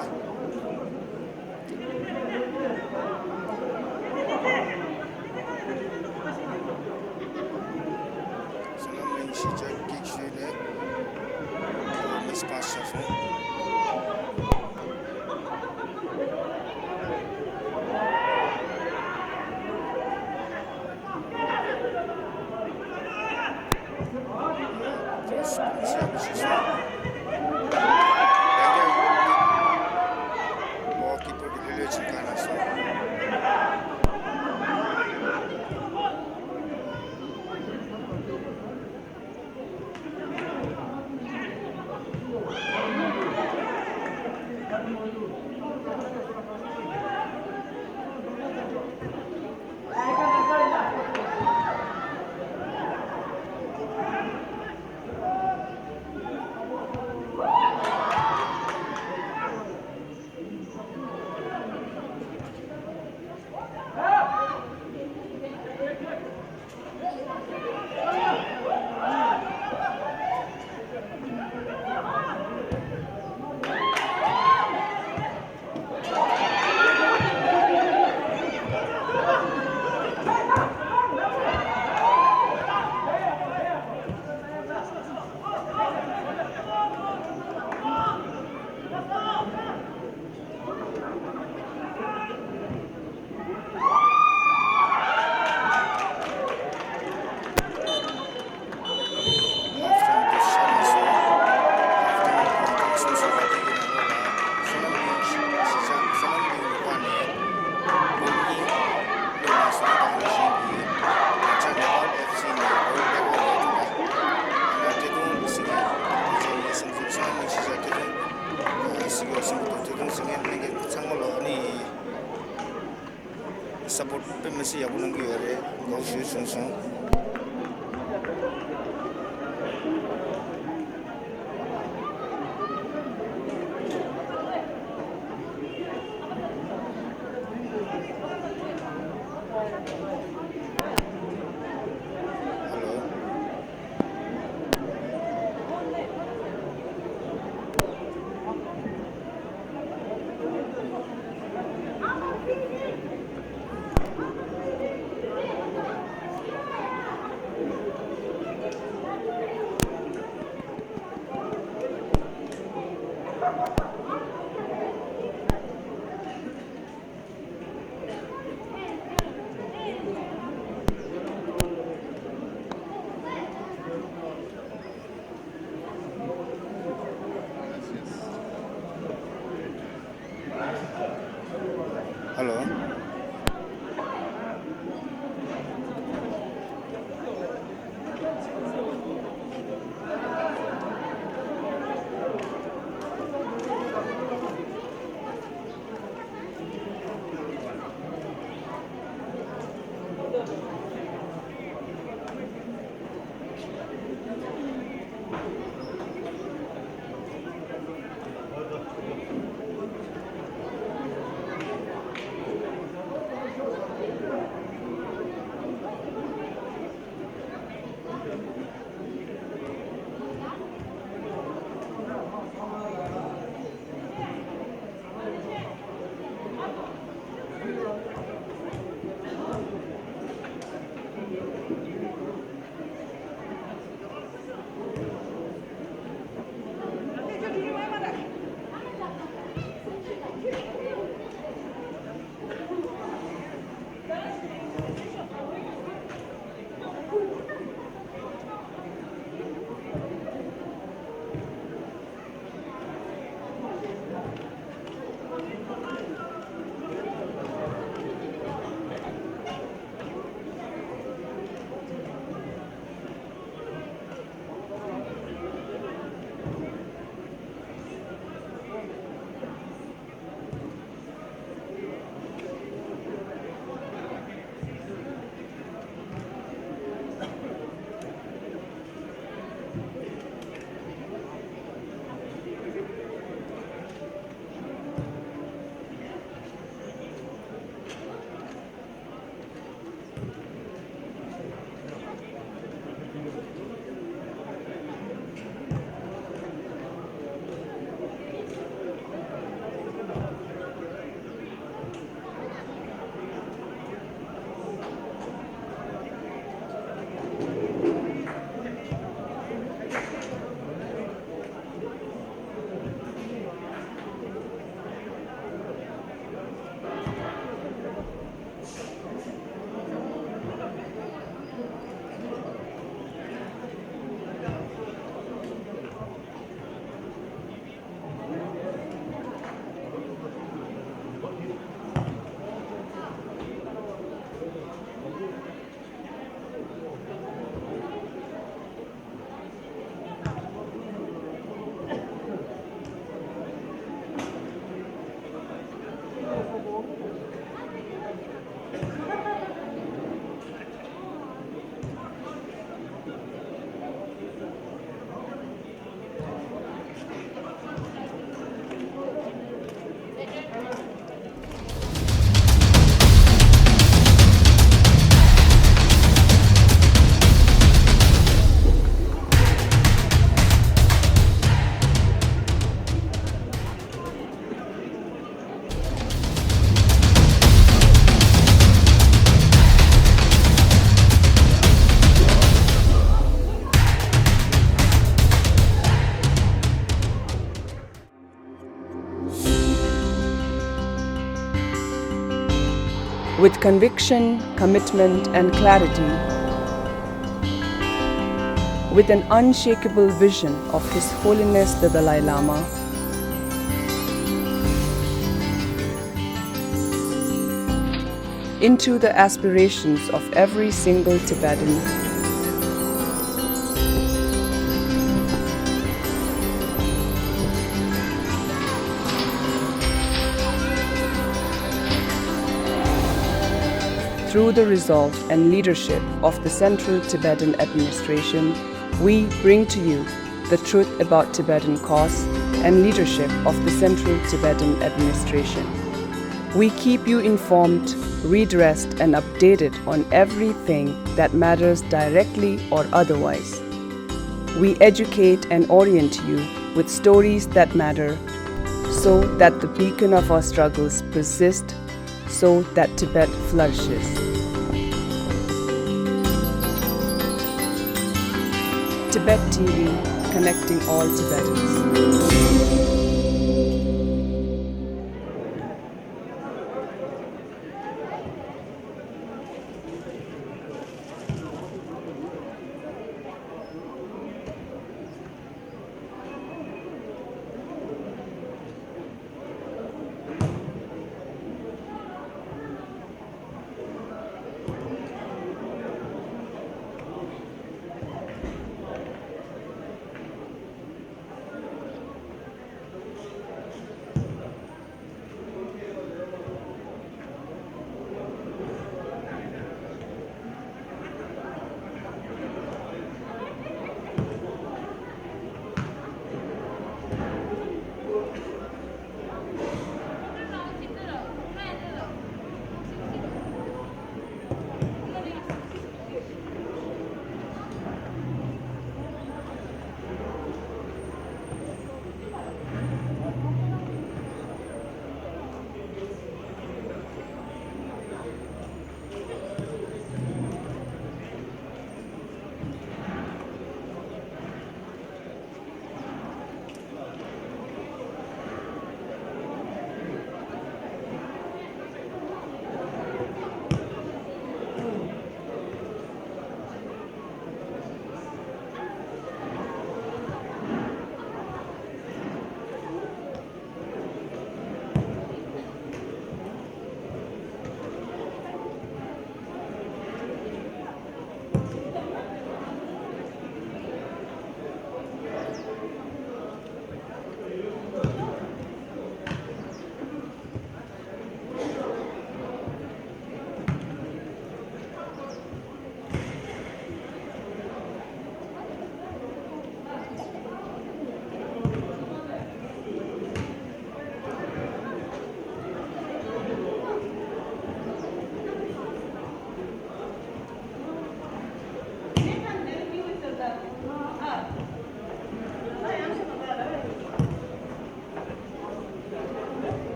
བསོད་ནམས་གླིང་གཞིས་ཆགས་ཀིག་ཞུས་ནས་མིས་པཱ་སི་ཆགས་སོང་། གོལ་ཀི་པར་གྱིས་ལྷོད་ལྷོད་བྱས་བཀག་གནང་སོང་། དཔེ་མི་སྲིད་ཡག་པོ་གནང་གི་ཡོད་རེད། གོ་ཞུས་སོང་སོང་། ཧ་ལོ། ཧ་ལོ། With conviction, commitment, and clarity, with an unshakable vision of His Holiness the Dalai Lama, into the aspirations of every single Tibetan. Through the resolve and leadership of the Central Tibetan Administration, we bring to you the truth about Tibetan cause and leadership of the Central Tibetan Administration. We keep you informed, redressed, and updated on everything that matters directly or otherwise. We educate and orient you with stories that matter so that the beacon of our struggles persist, so that Tibet flourishes. Tibet T V, connecting all Tibetans.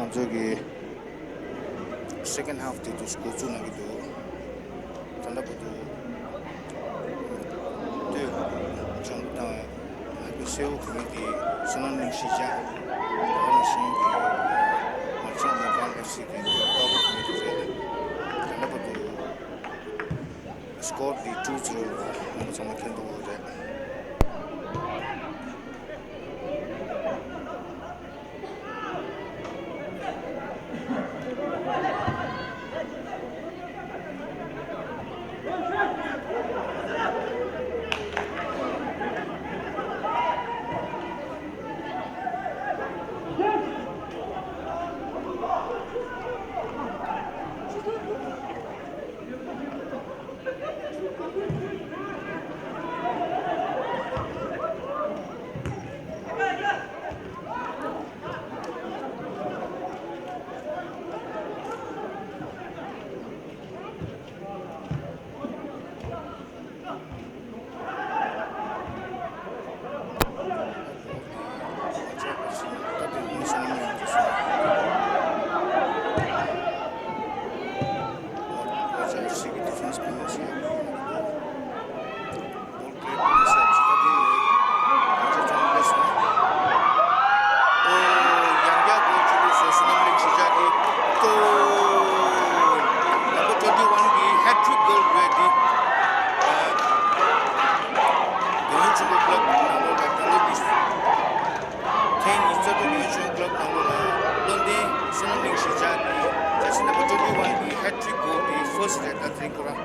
ང་ཚོ་གི་second half དེ་དུས་འགོ་བཙུགས་གནང་གི་འདུག་ད་ལྟ་བར་དུ་སྟོད་ལྗང་གུ་དང་ནག་པོ་སེར་པོ་གི་མི་དེ་བསོད་ནམས་གླིང་གཞིས་ཆགས། ད་ནང་བཞིན་གྱི་མར་ཆག་མོ་གང་ལ་སྲིད་ཀྱི་དཀར་པོ་གི་མི་དེ་རེད། ད་ལྟ་བར་དུ་score དེ་two zero ལ་ང་ཚོ་ཚང་མ་མཁྱེན་འདུག་རེད། ཐེངས་ཉི་ཤུ་རྩ་དྲུག་ཡུལ་ལྗོངས་ཀླབ་ནང་ལོགས་ལ་བློ་ལྡན་བསོད་ནམས་གླིང་གཞིས་ཆགས་ཀྱི་ཇར་སི་ནམ་བར་ཊུ་ཝེན་ཊི་ཝན་གྱི་ཧེ་ཊི་རིག་གོལ་དེ་ཕར་སི་རེད། ད་དེ་ཁོ་རང་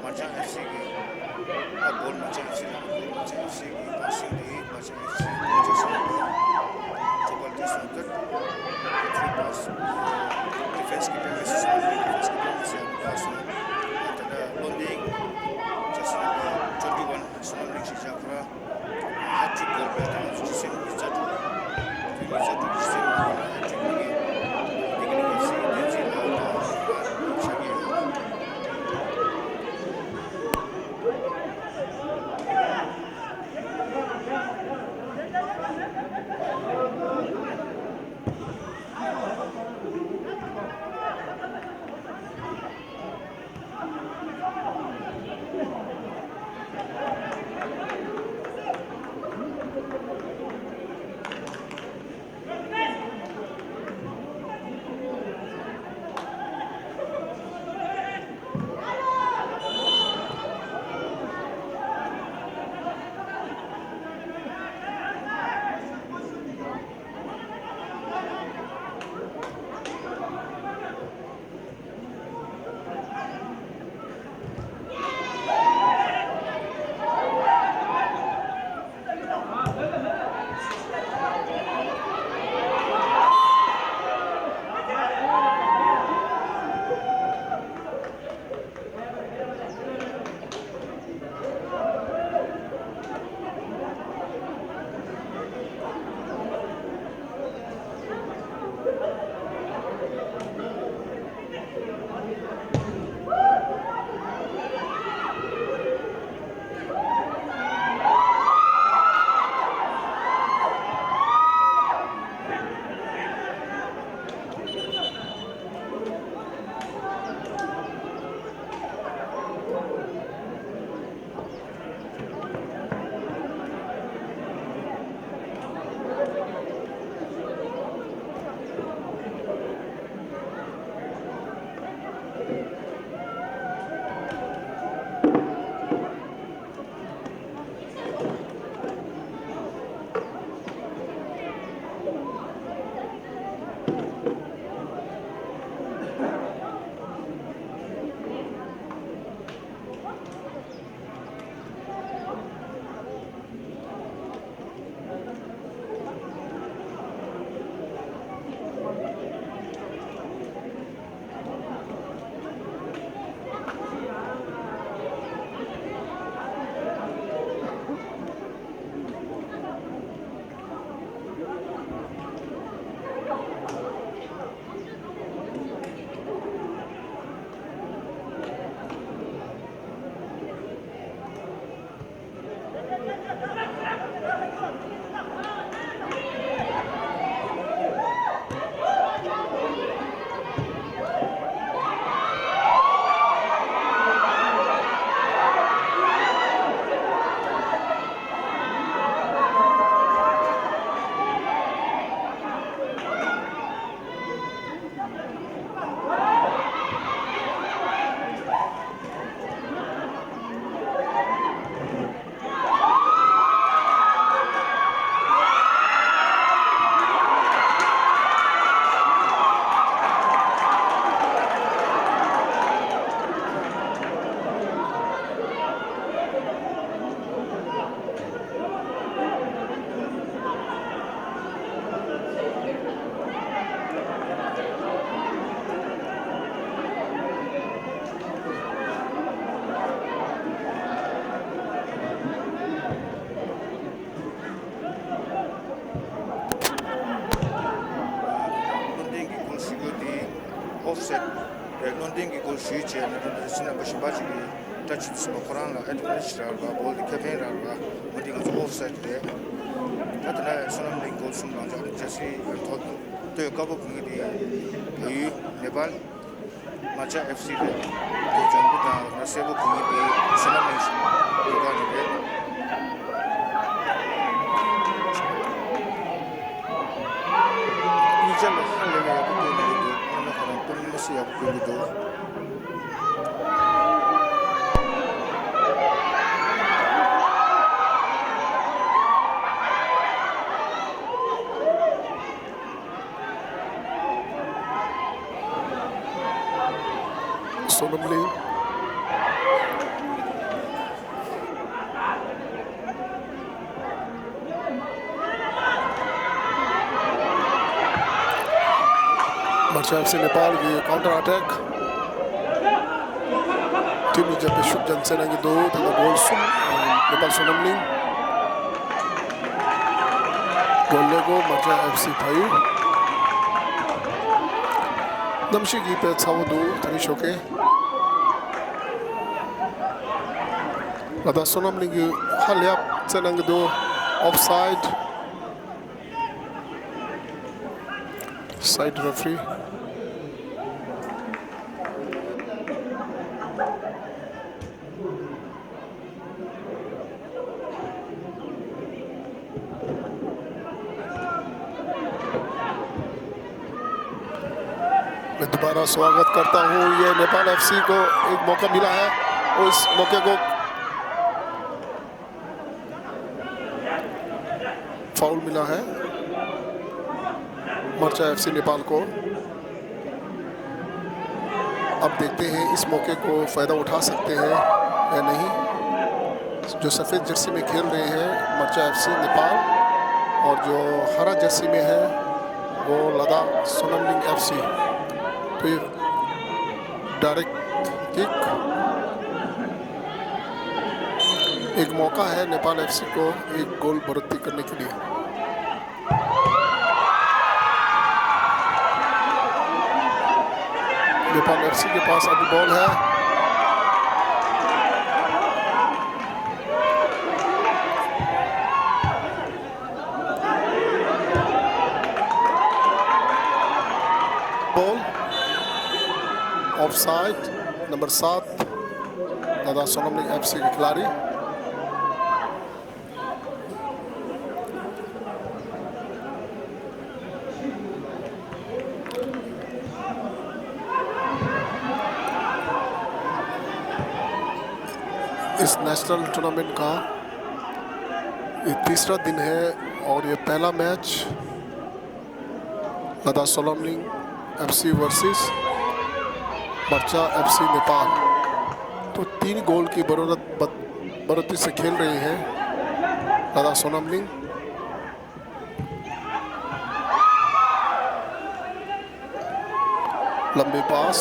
མར་ཆང་ཨེཕ་སི་གི་ཨ་བོལ་མར་ཆང་ཨེཕ་སི་ལ་བོལ་མར་ཆང་ཨེཕ་སི་གི་པ་སིང་དེ་མར་ཆང་ཨེཕ་སི་གི་ཅོ་སི་ལ་ཐོ་པར་དེ་སོང་ཏེ་ཐི་རི་པ་སི་ཌི་ཕེན་སི་གི་པེ་མེ་སི་སོང་ཏེ་ཌི་ཕེན་སི་གི་པེ་མེ་སི་ཡང་པ་སོང་ད་ལྟ་བློ་ལྡན་ཅོ་སི་ལ་ཊུ་ཝེན་ཊི་ཝན་སོ་ནམ་གླིང་གཞིས་ཆགས་ཁོ་ར། ཧ་ཅང་དགོས་པའི་དང་སྤྱི་སེམས་ཀྱི་རྩ་དྲུག་དེ་ནི་རྩ་དྲུག་སྤྱི་སེམས་ཀྱི་ཧ་ཅང་དགོས་ཀྱི་དེ་གི་ནི་ཡོད་སྲིད་བསྟན་འཛིན་ལགས་དང་ཆགས་ཀྱི་ཡོད། ཨོཕ་སའིཌ་རེད། བློ་ལྡན་གྱིས་གོལ་ཞུས་བྱས་ནས་ད་ལྟ་སྤྱི་རྣམ་པ་གཞན་པ་ཅིག་གིས་ད་ཅི་ཟིན་པ་ཁོ་རང་ལ་ཨེ་ཌི་ཝན་ཊེ་ཇི་རག་པ། བོལ་དེ་ཁེ་ཕན་རག་པ། འོ་འདི་ང་ཚོ་ཨོཕ་སའིཌ་རེད། ད་དེ་ནས་བསོད་ནམས་གླིང་གོལ་གསུམ་རང་འཇགས་ནས་རྒྱལ་སྲིད་ཐོག་ཏུ་བསྟོད་དཀར་པོ་གོན་མཁན་དེ་བལ་ཡུལ་ནེ་པཱལ་མར་ཅ་ཨེཕ་སི་རེད། དེ་ལྗང་གུ་དང་ན་སེར་པོ་གོན་མཁན་དེ་བསོད་ནམས་གླིང་ཡུལ་ཁག་ནས་རེད། གཉིས་ཆ་ལ་ཧ་ལས་པའི་ཡག་པོ་སྟོན་གྱི་འདུག་སྔོན་མ་ཁོ་རང་སྟོན་མི་སྲིད་ཡག་པོ་སྟོན་གྱི་འདུག་བསོད་ནམས་གླིང་། མར་ཅ་ཨེཕ་སི་ནེ་པཱལ་གྱི་ཀའུན་ཊར་ཨེ་ཊེག། ཊིམ་གཉིས་ཀྱི་རྒྱབ་ཏུ་ཤུགས་རྒྱག་འཚོལ་གནང་གི་འདུག་དེ་ལ་གོལ་གསུམ། ནེ་པཱལ་བསོད་ནམས་གླིང་། གོལ་ལས་གོ་མར་ཅ་ཨེཕ་སི་ཕ་ཡུལ། གནམ་གཤིས་ཀྱི་དཔེ་ཚ་བོ་འདུག་ད་རིང་ཞོགས་ཀས། ལ་དྭགས་བསོད་ནམས་གླིང་གིས་ཧ་ལས་པ་འཚོལ་གནང་གི་འདུག་ཨོཕ་སའིཌ། སའིཌ་རེ་ཕི་རི། मैं दोबारा स्वागत करता हूं। ये नेपाल एफसी को एक मौका मिला है और इस मौके को फाउल मिला है मर्चा एफसी नेपाल को। अब देखते हैं इस मौके को फ़ायदा उठा सकते हैं या नहीं। जो सफ़ेद जर्सी में खेल रहे हैं मर्चा एफसी नेपाल और जो हरा जर्सी में है वो लद्दाख सोनामलिंग एफसी। तो ये डायरेक्ट किक। एक मौका है नेपाल एफसी को एक गोल बढ़ोतरी करने के लिए। नेपाल एफसी के पास अभी बॉल है। बॉल ऑफसाइड, नंबर सात, लद्दाख सोनामलिंग एफसी के खिलाड़ी। इस नेशनल टूर्नामेंट का ये तीसरा दिन है और ये पहला मैच लद्दाख सोनामलिंग एफसी वर्सेस मर्चा एफसी नेपाल। तो तीन गोल की बढ़त-, बढ़-, बढ़ती से खेल रही है लद्दाख सोनामलिंग। लंबे पास।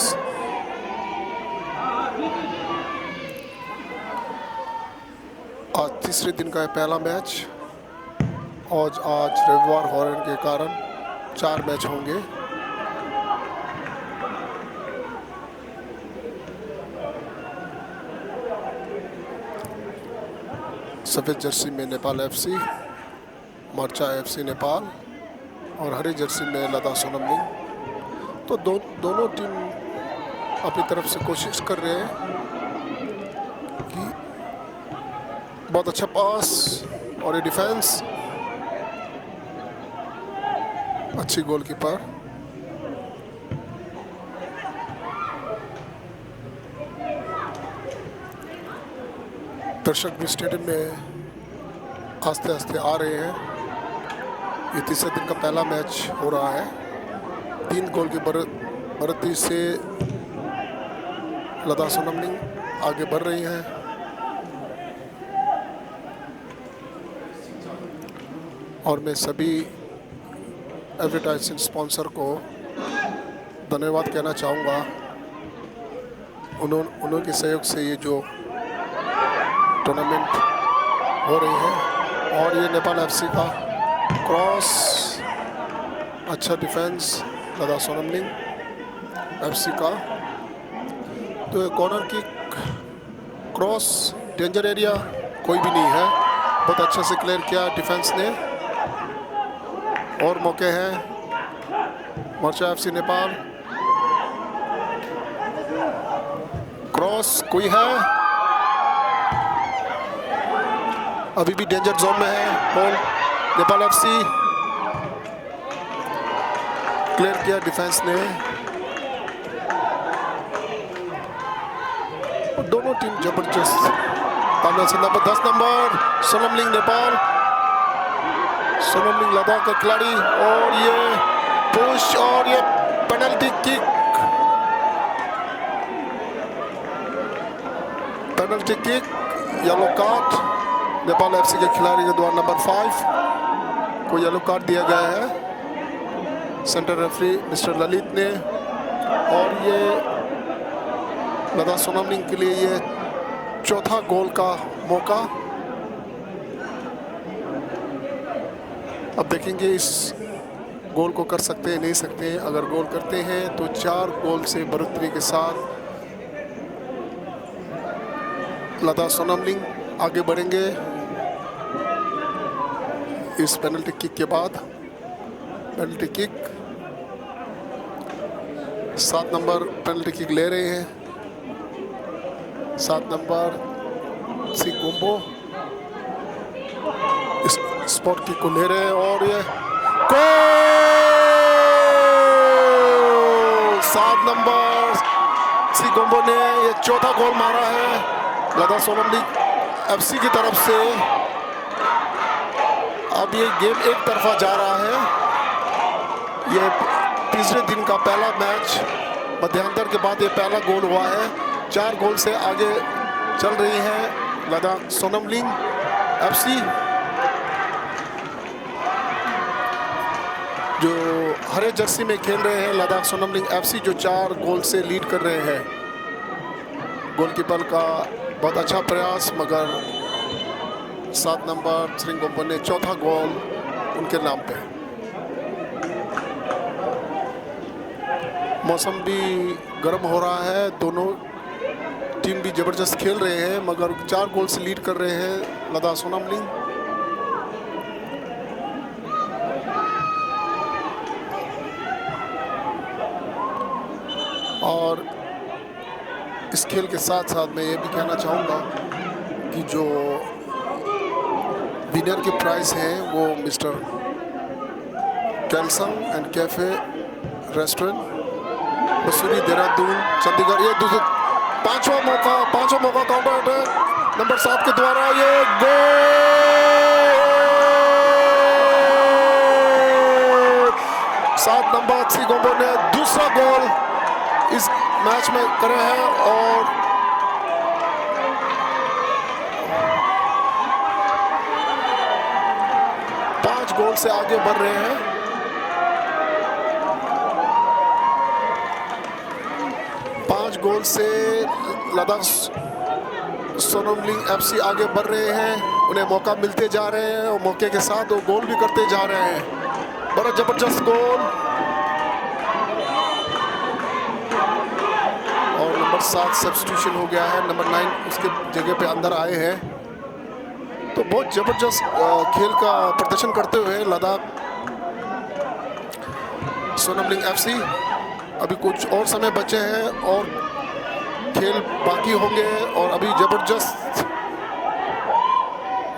आज तीसरे दिन का है पहला मैच। आज, आज रविवार होने के कारण चार मैच होंगे। सफ़ेद जर्सी में नेपाल एफसी, मर्चा एफसी नेपाल और हरी जर्सी में लद्दाख सोनामलिंग। तो दो, दोनों टीम अपनी तरफ से कोशिश कर रहे हैं कि बहुत अच्छा पास और ये डिफेंस, अच्छी गोलकीपर। दर्शक भी स्टेडियम में आस्ते आस्ते आ रहे हैं। ये तीसरे दिन का पहला मैच हो रहा है। तीन गोल की बढ़-, बढ़ती से लद्दाख सोनामलिंग आगे बढ़ रही है। और मैं सभी एडवर्टाइजिंग स्पॉन्सर को धन्यवाद कहना चाहूँगा। उन्हों-, उन्होंने के सहयोग से ये जो टूर्नामेंट हो रही है। और ये नेपाल एफसी का क्रॉस, अच्छा डिफेंस, लद्दाख सोनामलिंग। एफसी का। तो ये corner kick, cross, danger area कोई भी नहीं है। बहुत अच्छे से क्लियर किया डिफेंस ने और मौके हैं मोर्चा एफसी नेपाल। क्रॉस कोई है, अभी भी डेंजर जोन में है बॉल। नेपाल एफसी क्लियर किया डिफेंस ने। दोनों टीम जबरदस्त। पांडव सेना पर दस नंबर सोनमलिंग नेपाल। सोनमलिंग लद्दाख का खिलाड़ी और ये पुश और ये penalty kick. Penalty kick, yellow card Nepal FC के खिलाड़ी के द्वारा नंबर फाइव को येलो कार्ड दिया गया है सेंटर रेफरी मिस्टर ललित ने। और ये लद्दाख सोनमलिंग के लिए ये चौथा गोल का मौका। अब देखेंगे इस गोल को कर सकते हैं, नहीं सकते हैं। अगर गोल करते हैं तो चार गोल से बढ़ोतरी के साथ लद्दाख सोनमलिंग आगे बढ़ेंगे। इस पेनल्टी किक के बाद पेनल्टी किक, सात नंबर पेनल्टी किक ले रहे हैं। सात नंबर सी गोम्बो इस स्पॉट किक को ले रहे हैं और ये गोल! सात नंबर सी गोम्बो ने ये चौथा गोल मारा है लद्दाख सोनमलिंग एफसी की तरफ से। अब ये गेम एक तरफा जा रहा है। ये तीसरे दिन का पहला मैच, मध्यांतर के बाद ये पहला गोल हुआ है। चार गोल से आगे चल रही है लद्दाख सोनमलिंग एफसी। जो हरे जर्सी में खेल रहे हैं लद्दाख सोनमलिंग एफसी, जो चार गोल से लीड कर रहे हैं। गोलकीपर का बहुत अच्छा प्रयास, मगर सात नंबर सिरिंग गोम्बो ने चौथा गोल उनके नाम पे। मौसम भी गर्म हो रहा है, दोनों टीम भी जबरदस्त खेल रहे हैं, मगर चार गोल से लीड कर रहे हैं लद्दाख सोनमलिंग। और इस खेल के साथ साथ मैं ये भी कहना चाहूँगा कि जो विनर के प्राइस हैं वो मिस्टर कैलसंग एंड कैफे रेस्टोरेंट, मसूरी, देहरादून, चंडीगढ़। ये दूसरा, पांचवा मौका, पांचवा मौका, काउंटर अटैक नंबर सात के द्वारा ये गोल। सात नंबर सी गोम्बो ने दूसरा गोल इस मैच में करे हैं और पांच गोल से आगे बढ़ रहे हैं। पांच गोल से लद्दाख सोनमलिंग एफसी आगे बढ़ रहे हैं, उन्हें मौका मिलते जा रहे हैं और मौके के साथ वो गोल भी करते जा रहे हैं। बड़ा जबरदस्त गोल। और नंबर सात सब्स्टिट्यूशन हो गया है, नंबर नाइन उसके जगह पे अंदर आए हैं। तो बहुत जबरदस्त खेल का प्रदर्शन करते हुए लद्दाख सोनमलिंग एफसी। अभी कुछ और समय बचे हैं और खेल बाकी होंगे। और अभी जबरदस्त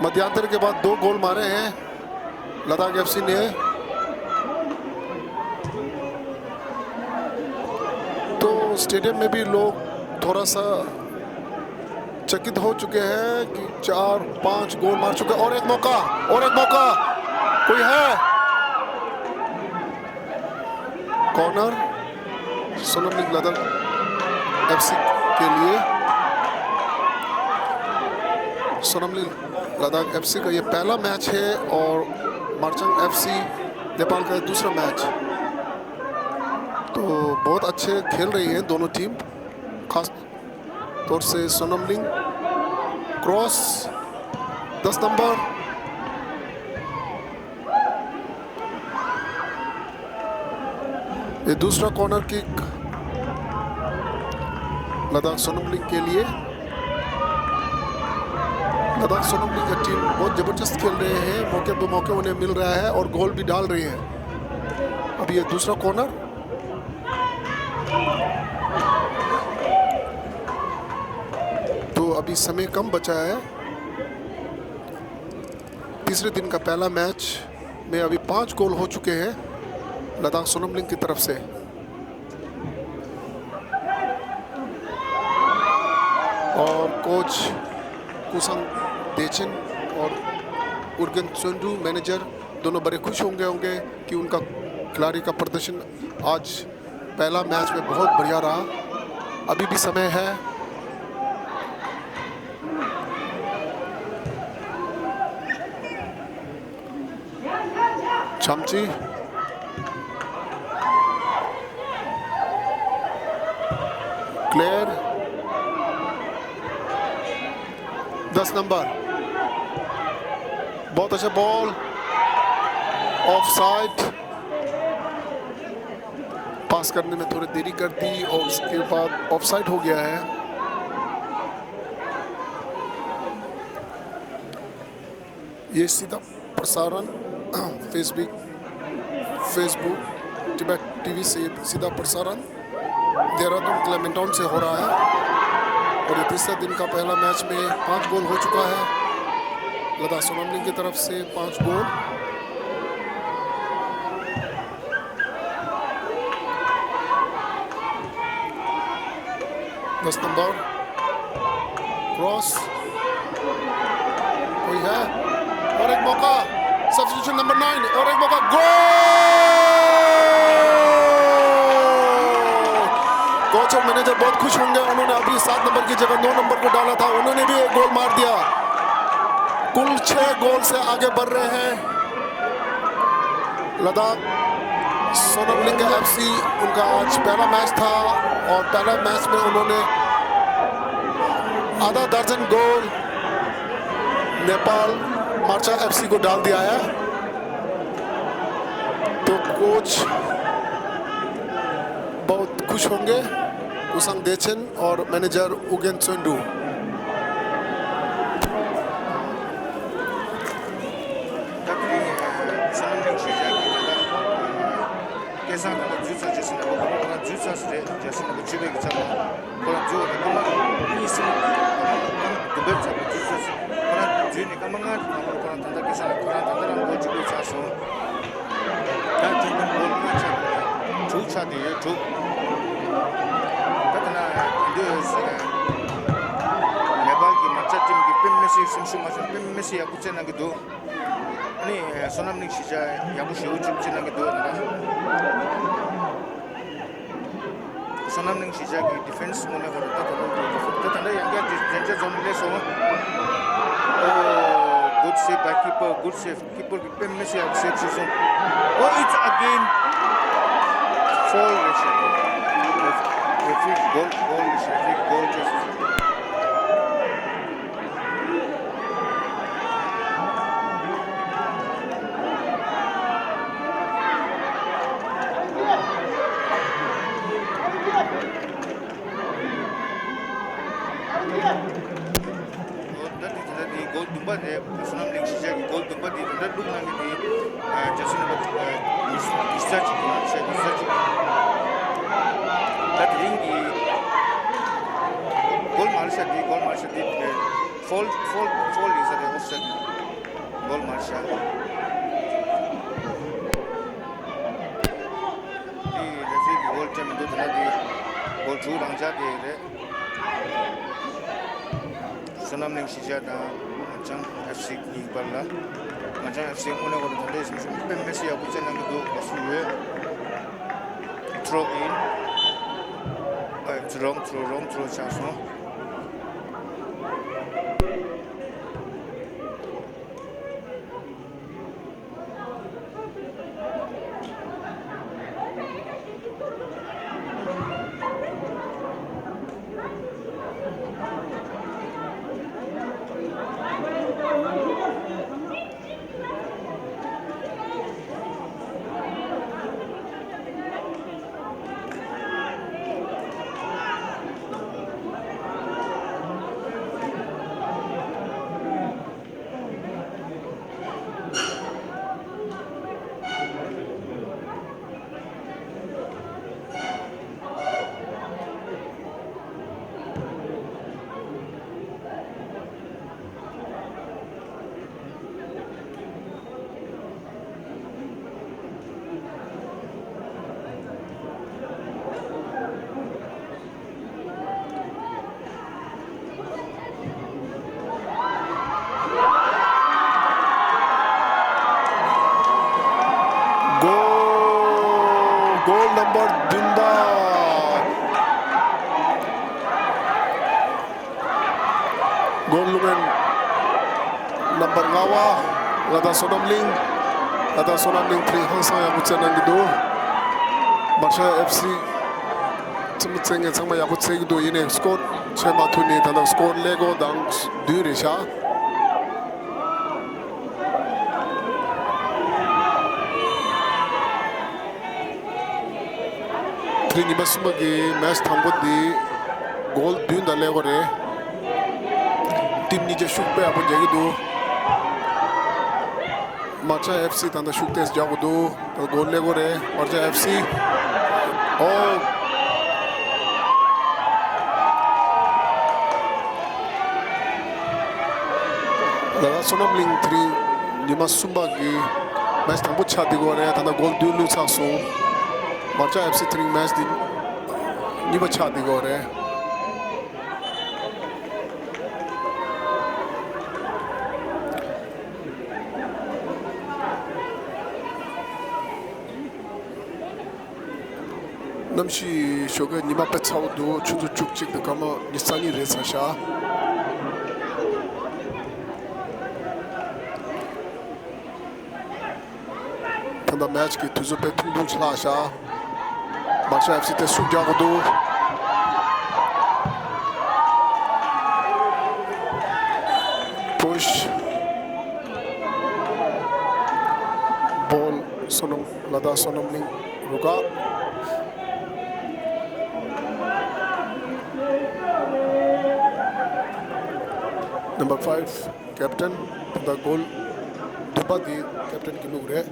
मध्यांतर के बाद दो गोल मारे हैं लद्दाख एफसी ने। तो स्टेडियम में भी लोग थोड़ा सा चकित हो चुके हैं कि चार पांच गोल मार चुके हैं। और एक मौका, और एक मौका, कोई है? कॉर्नर सोनमलिंग लद्दाख एफसी के लिए। सोनमलिंग लद्दाख एफसी का ये पहला मैच है और मार्चंग एफसी नेपाल का ये दूसरा मैच। तो बहुत अच्छे खेल रही है दोनों टीम, खास तौर से सोनमलिंग। क्रॉस, दस नंबर। ये दूसरा कॉर्नर किक लद्दाख सोनमलिंग के लिए। लद्दाख सोनमलिंग का टीम बहुत जबरदस्त खेल रहे हैं, मौके पे मौके उन्हें मिल रहा है और गोल भी डाल रहे हैं। अब ये दूसरा कॉर्नर। तो अभी समय कम बचा है। तीसरे दिन का पहला मैच में अभी पांच गोल हो चुके हैं लद्दाख सोनमलिंग की तरफ से। और कोच कुसंग देचिन और उर्गेन चोंडू मैनेजर दोनों बड़े खुश होंगे होंगे कि उनका खिलाड़ी का प्रदर्शन आज पहला मैच में बहुत बढ़िया रहा। अभी भी समय है। छामची। क्लेयर। दस नंबर। बहुत अच्छा बॉल। Of side. पास करने में थोड़ी देरी कर दी और उसके बाद ऑफ साइड हो गया है। ये सीधा प्रसारण Facebook, Facebook Tibet TV से सीधा प्रसारण देहरादून क्लेमेंटाउन से हो रहा है। और ये तीसरा दिन का पहला मैच में पांच गोल हो चुका है लद्दाख सोनमलिंग की तरफ से, पांच गोल। दस नंबर। क्रॉस। कोई है? और एक मौका। Substitution number nine. और एक मौका। गोल! कोच और मैनेजर बहुत खुश होंगे। उन्होंने अभी सात नंबर की जगह नौ नंबर को डाला था, उन्होंने भी एक गोल मार दिया। कुल छह गोल से आगे बढ़ रहे हैं। लद्दाख सोनमलिंग एफसी, उनका आज पहला मैच था और पहला मैच में उन्होंने आधा दर्जन गोल नेपाल मार्चा एफसी को डाल दिया है। तो कोच बहुत खुश होंगे, कुसंग देचेन और मैनेजर उगेन चोंडू। སྐལ་བཟང་ནང་ལ་འཛུལ་ཚར་རྗེས་སུ་ནས་ཁོ་རང་འཛུལ་ཚར་ཟེར་རེད། རྗེས་སུ་ནས་ཁོ་བཅུ་པའི་གི་ཚབ་ལ་ཁོ་རང་འཛུལ་བ་དང་སྐར་མ་གཉིས་གསུམ་སྐར་མ་བདུན་པའི་ཚབ་ལ་འཛུལ་ཚར་ཟེར། ཁོ་རང་འཛུལ་ནས་སྐར་མ་ལྔ་གི་ནང་ལ་ཁོ་རང་ད་ལྟ་སྐལ་བཟང་ལ་ཁོ་རང་ད་ལྟ་རང་འགོ་བཅུ་པའི་ཚབ་སོང་། ད་ཐེངས་ཁོ་འགོ་ལྔ་ཆགས་དྲུག་ཆགས་བསྡད་ཡོད། དྲུག་ད་ད་ན་འདི་ནེ་པཱལ་གི་མ་རྩ་ཊིམ་གི་དཔེ་མི་སྲིད་སེམས་ཤུགས་མ་ཆུང་། དཔེ་མི་སྲིད་ཡག་པོ་རྩེད་གནང་གི་འདུག་ཨ་ནི་བསོད་ནམས་གླིང་གཞིས་ཆགས་ཡག་པོ་ཞེ་པོ་ཅིག་རྩེད་གནང་གི་འདུག་ད་བསོད་ནམས་གླིང་གཞིས་ཆགས་ཀྱི་ཌི་ཕེན་སི་དངོས་གནས་ཁོ་རང་ད་ད་ལོ་ད་ད་ད་ཡང་བསྐྱར་གྱི་འཛིན་གྲྭ་འཛོམས་ལས་སོང་། Oh, good save by keeper, good save. Keeper གི་དཔེ་མི་སྲིད་ཡག་སེབ་བྱས་སོང་། Oh, it's again foul རེད་ཤག Ref- referee goal, goal རེད་ཤག referee goal རེད་ཤག་ད་འདི་ད་ལྟ་འདི་གོལ་བདུན་པ་རེད། བསོད་ནམས་གླིང་གཞིས་ཆགས་ཀྱི་གོལ་བདུན་པ་འདི་ད་ལྟ་བླུགས་གནང་གི་འདི་ཇར་སི་ནམ་བར་ཉི་ཤུ་རྩ་གཅིག་གི་ནང་བཞག་ཉི་ཤུ་རྩ་གཅིག་ད་དེ་རིང་གི་གོལ་མ་རེད་ཤག་འདི་གོལ་མ་རེད་ཤག་འདི་ཕོལ་ཕོལ་ཕོལ་ཡིན་ས་རེད། ཨོཕ་སའིཌ་གོལ་མ་རེད་ཤག་འདི་རེ་ཕི་རི་གི་གོལ་སྤྲད་མི་འདུག་ད་ལྟ་འདི་གོལ་དྲུག་རང་འཇགས་དེ་རེད། བསོད་ནམས་གླིང་གཞིས་ཆགས་དང་ངར་འཇམ་ཨེཕ་སི་གཉིས་བར་ལ། ངར་འཇམ་ཨེཕ་སི་དངོས་གནས་ཁོ་རང་ད་ལྟའི་སེམས་ཤུགས་དཔེ་མི་སྲིད་ཡག་པོ་རྩེད་གནང་གི་འདུག་གོ་སྲིད་ཡོད། ཐྲོ་ཨིན། ཨ་ཚུ་རོང་ཚུ་རོང་ཚུ་རོང་ཆགས་སོང་། བདུན་པ། གོལ་ལུང་ཨན་རྣམ་པར་ལྔ་བ། ལ་དྭགས་བསོད་ནམས་གླིང་། ལ་དྭགས་བསོད་ནམས་གླིང་དེ་རིང་ཧང་སང་ཡག་པོ་རྩེད་གནང་གི་འདུག་མར་ཤ་ཨེཕ་སི་ཚུད་མི་རྩེད་མཁན་ཚང་མ་ཡག་པོ་རྩེད་ཀྱི་འདུག་ཡིན་ནའི་སྐོར་ཆད་མ་ཐུབ་ནས་ད་ལྟ་སྐོར་ཀླད་ཀོར་དང་བདུན་རེད་ཤག་དེ་རིང་ཉི་མ་གསུམ་པ་གི་མེ་ཆི་དང་པོ་འདི་གོལ་བདུན་དང་ཀླད་ཀོར་རེད། ཊིམ་གཉིས་ཆ་ཤུགས་དཔེ་ཡག་པོ་རྒྱག་གི་འདུག་མར་ཤ་ཨེཕ་སི་ད་ལྟ་ཤུགས་ཏོག་ཙམ་རྒྱག་དགོས་འདུག་ད་གོལ་ཀླད་ཀོར་རེད། མར་ཤ་ཨེཕ་སི། ཨོ། ལ་དྭགས་བསོད་ནམས་གླིང་དེ་རིང་ཉི་མ་གསུམ་པ་གི་མེ་ཆི་དང་པོ་ཆགས་བསྡད་ཀྱི་ཡོད་རེད། ད་ལྟ་གོལ་བདུན་བླུགས་ཚར་སོང་། མར་ཤ་ཨེཕ་སི་དེ་རིང་མེ་ཆི་འདི་གཉིས་པ་ཆགས་བསྡད་ཀྱི་ཡོད་རེད། གནམ་གཤིས་ཞོགས་ཀས་ཉི་མ་དཔེ་ཚ་བོ་འདུག་ཆུ་ཚོད་བཅུ་གཅིག་དང་སྐར་མ་ཉི་ཤུ་རྩ་གཉིས་རེད་ཚར་ཤག་ད་ལྟ་མེ་ཆི་གི་དུས་ཚོད་དཔེ་ཐུང་ཐུང་ཅིག་ལྷག་ཤག་མར་ཤ་ཨེཕ་སི་དེ་སུ་རྒྱག་གི་འདུག་པུཤ། བོལ་བསོད་ནམས། ལ་དྭགས་བསོད་ནམས་གླིང་རུ་ཁག Number five captain། ད་ལྟ་གོལ་བདུན་པ་འདི་ཀེབ་ཊན་གྱི་བླུགས་རེད།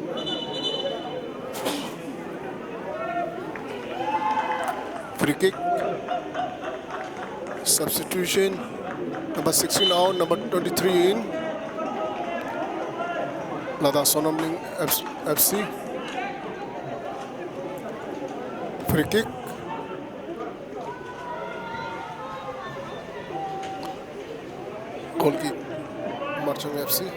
Free kick. Substitution. Number sixteen out, number twenty-three in. ལ་དྭགས་བསོད་ནམས་གླིང་ཨེཕ་སི། Free kick. Goal kick. མར་ཤ་ཨེཕ་སི།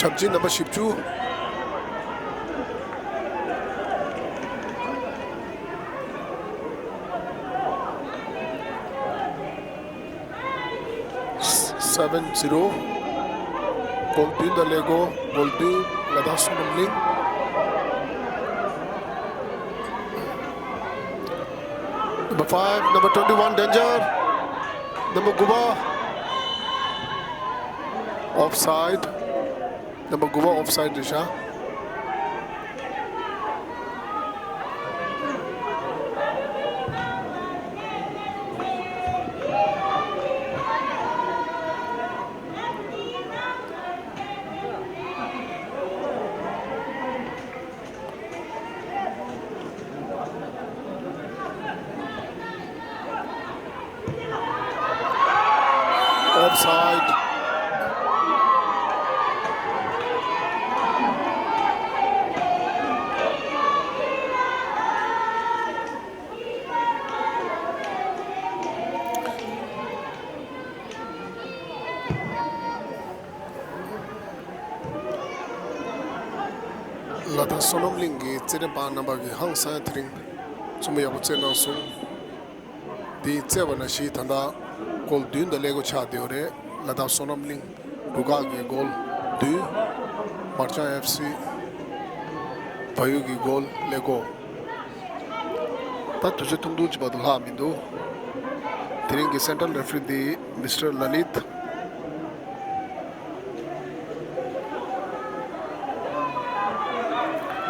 བྱམས་ཆེན་རྣམ་པ་བཞི་བཅུ། Seven zero. གོལ་བདུན་དང་ཀླད་ཀོར། གོལ་བདུན་ལ་དྭགས་བསོད་ནམས་གླིང་། Number five, number twenty-one, danger. Number དགུ་པ། Offside. Number དགུ་པ་offside རེད་ཤག Offside. ལ་དྭགས་བསོད་ནམས་གླིང་གི་རྩེད་འགྲན་པ་རྣམ་པ་གིས་ཧང་སང་དེ་རིང་རྩེད་མོ་ཡག་པོ་རྩེད་གནང་སོང་། དེ་རྩེད་པ་ནང་བཞིན་ད་ལྟ་གོལ་བདུན་དང་ཀླད་ཀོར་ཆགས་བསྡད་ཡོད་རེད། ལ་དྭགས་བསོད་ནམས་གླིང་རུ་ཁག་གི་གོལ་བདུན། མར་ཤ་ཨེཕ་སི་བལ་ཡུལ་གྱི་གོལ་ཀླད་ཀོར། ད་དུས་ཚོད་ཐུང་ཐུང་ཅིག་བར་དུ་ལྷག་མི་འདུག་དེ་རིང་གི་སེན་ཊལ་རེ་ཕི་རི་འདི་མིས་ཊར་ལ་ལིད།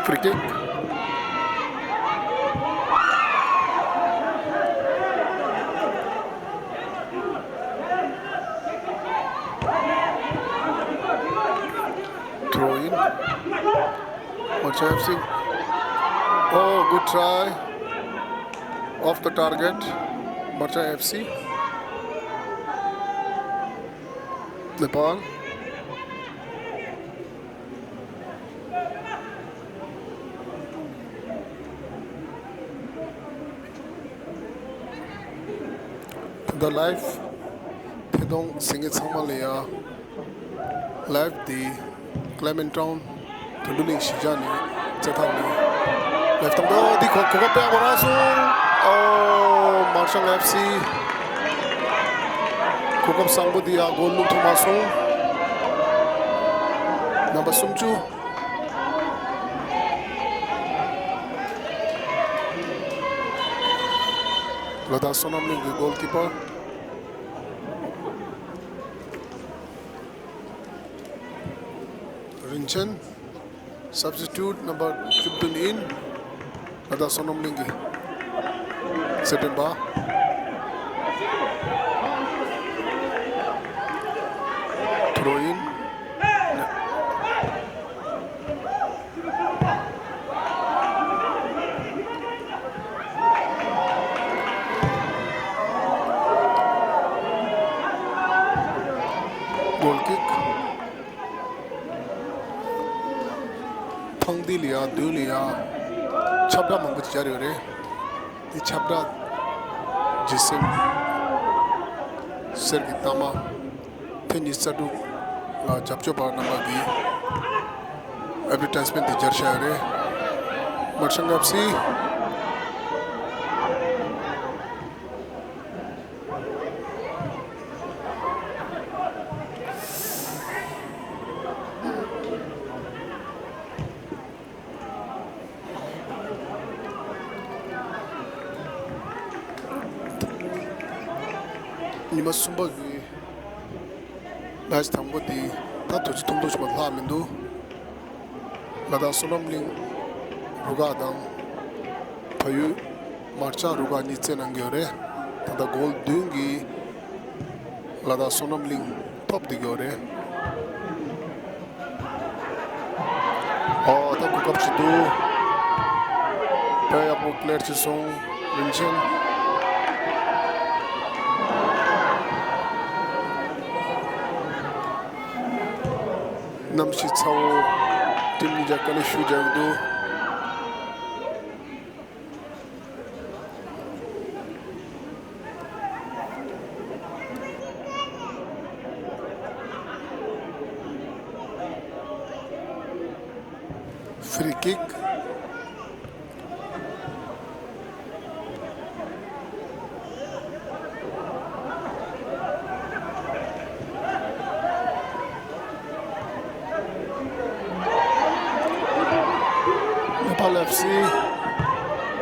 Free kick. Throw in. Marcha F C. Oh, good try. Off the target. Marcha F C. Nepal. The live ཐད་གཏོང་གཟིགས་མཁན་ཚང་མ་ལ་ཡ། Live འདི་Clement Town དོན་གྲུབ་གླིང་གཞིས་ཆགས་ནས་རྩེད་ཐང་ནས་live བཏང་འདུག་འདི་གོ་གོ་སྐབས་དཔེ་ཡག་པོ་རག་སོང་། ཨོ། མར་ཤང་ཨེཕ་སི་གོ་སྐབས་བཟང་པོ་འདི་ཡ་གོལ་བླུག་ཐུབ་མ་སོང་། རྣམ་པ་སུམ་ཅུ། ལ་དྭགས་བསོད་ནམས་གླིང་གི་goal keeper རིན་ཆེན། Substitute number fifteen in ལ་དྭགས་བསོད་ནམས་གླིང་གི་རྩེད་འགྲན་པ། Throw in. Goal kick. ཐེངས་འདི་ལ་ཡ་མདུན་ལ་ཡ་ཁྱབ་བསྒྲགས་མང་པོ་ཅིག་སྦྱར་ཡོད་རེད། འདི་ཁྱབ་བསྒྲགས་ཇི་སྲིད་གསེར་གྱི་རྟགས་མ། ཐེངས་ཉི་ཤུ་རྩ་དྲུག་ལ་རྒྱབ་སྐྱོར་པ་རྣམ་པ་གིས་advertisement དེ་སྦྱར་བཞག་ཡོད་རེད། མར་ཤང་ཨེཕ་སི། ཉི་མ་གསུམ་པ་གི་match དང་པོ་དེ་ད་དུས་ཚོད་ཐུང་ཐུང་ཞིག་མ་ལྷག་མི་འདུག་ལ་དྭགས་བསོད་ནམས་གླིང་རུ་ཁག་དང་ཕ་ཡུལ་མར་ཆ་རུ་ཁག་གཉིས་རྩེད་གནང་གི་ཡོད་རེད། ད་ལྟ་goal བདུན་གྱིས་ལ་དྭགས་བསོད་ནམས་གླིང་ཐོབ་བསྡད་ཀྱི་ཡོད་རེད། ཨོ། ད་གོ་སྐབས་ཅིག་འདུག་དཔེ་ཡག་པོ་clear བྱས་སོང་། རིན་ཆེན། གནམ་གཤིས་ཚ་བོ། team གཉིས་ཀ་དཀའ་ལས་ཤུགས་རྒྱག་གི་འདུག Free kick. Nepal F C,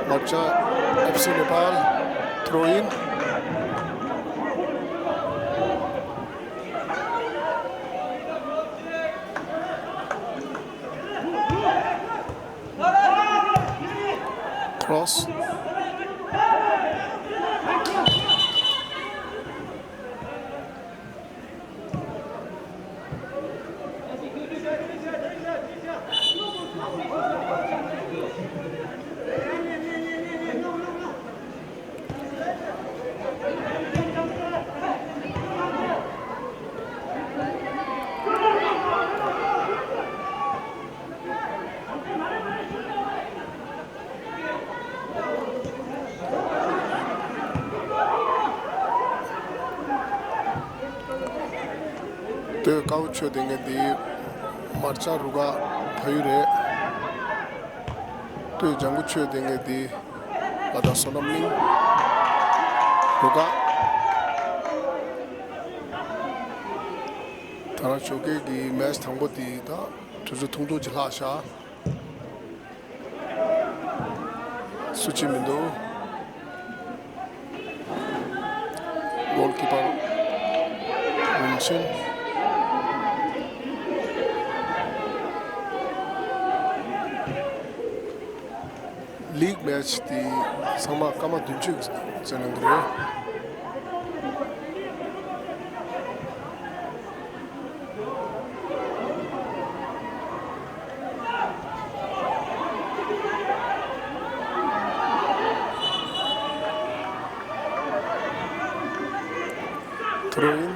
Marcha F C Nepal, throw in. Cross. སྟོད་དཀར་པོ་མཆོད་བསྡད་མཁན་འདི་མར་ཆ་རུ་ཁག་ཕ་ཡུལ་རེད། སྟོད་ལྗང་གུ་མཆོད་བསྡད་མཁན་འདི་ལ་དྭགས་བསོད་ནམས་གླིང་རུ་ཁག་ད་རང་ཞོགས་ཀས་ཀྱི་མེ་ཆི་དང་པོ་དེ་ད་དུས་ཚོད་ཐུང་ཐུང་ཅིག་ལྷག་ཤག་སུ་གཅིག་མི་འདུག Goalkeeper རིན་ཆེན། League match དེ་ཚང་མ་སྐར་མ་བདུན་ཅུ་རྩེད་གནང་གི་རེད། Throw in.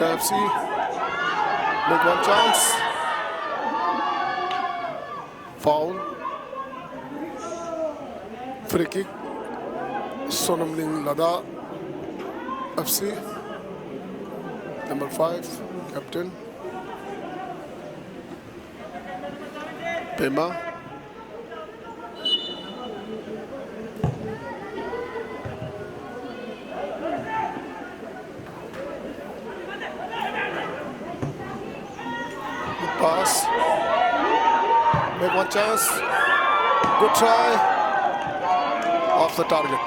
F C, make one chance. Foul. Free kick. Sonam Ling Lada F C. Number five, captain. Pema. Good pass. Make one chance. Good try. Off the target.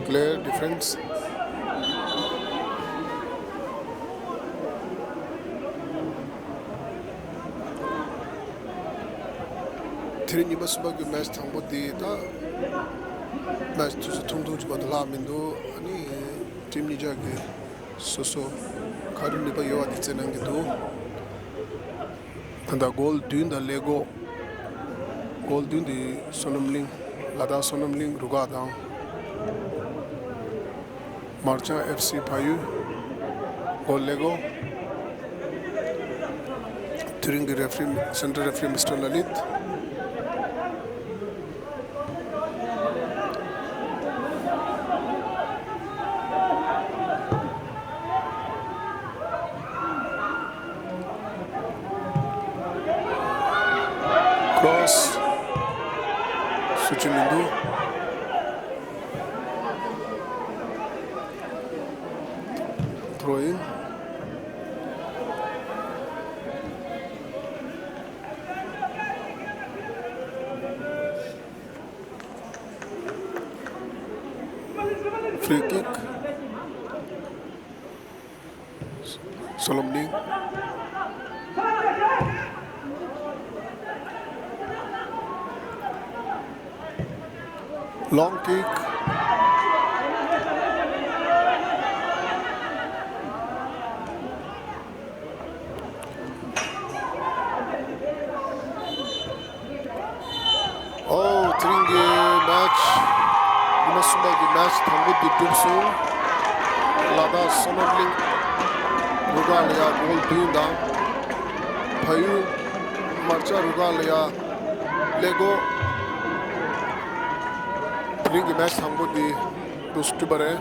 Clear defense. དེ་རིང་ཉི་མ་གསུམ་པ་གི་མེ་ཆི་དང་པོ་འདི་ད་མེ་ཆི་དུས་ཚོད་ཐུང་ཐུང་ཅིག་བར་དུ་ལྷག་མི་འདུག་ཨ་ནི་ཊིམ་གཉིས་ཆ་གི་སོ་སོ་ག་རེ་ནུས་པ་ཡོད་པ་དེ་རྩེད་གནང་གི་འདུག་ད་ལྟ་གོལ་བདུན་དང་ཀླད་ཀོར། གོལ་བདུན་དེ་བསོད་ནམས་གླིང་། ལ་དྭགས་བསོད་ནམས་གླིང་རུ་ཁག་དང་། མར་ཅང་ཨེཕ་སི་ཕ་ཡུལ། གོལ་ཀླད་ཀོར། དེ་རིང་གི་རེ་ཕི་རི་སེན་ཊར་རེ་ཕི་རི་མིས་ཊར་ལ་ལིད། ཀྲོ་སི། སུ་ཅི་མི་འདུག་ཐོ་རོ་ཨིན། ཕི་རི་ཀིག་བསོད་ནམས་གླིང་། ལོང་ཀིག་ཨོ། དེ་རིང་གི་མེ་ཆི། ཉི་མ་གསུམ་པ་གི་མེ་ཆི་དང་པོ་འདི་གྲུབ་སོང་། ལ་དྭགས་བསོད་ནམས་གླིང་རུ་ཁག་ལ་ཡ་གོལ་བདུན་དང་། ཕ་ཡུལ་མར་ཅང་རུ་ཁག་ལ་ཡ་ཀླད་ཀོར། དེ་རིང་གི་མེ་ཆི་དང་པོ་འདི་གྲུབ་པ་རེད།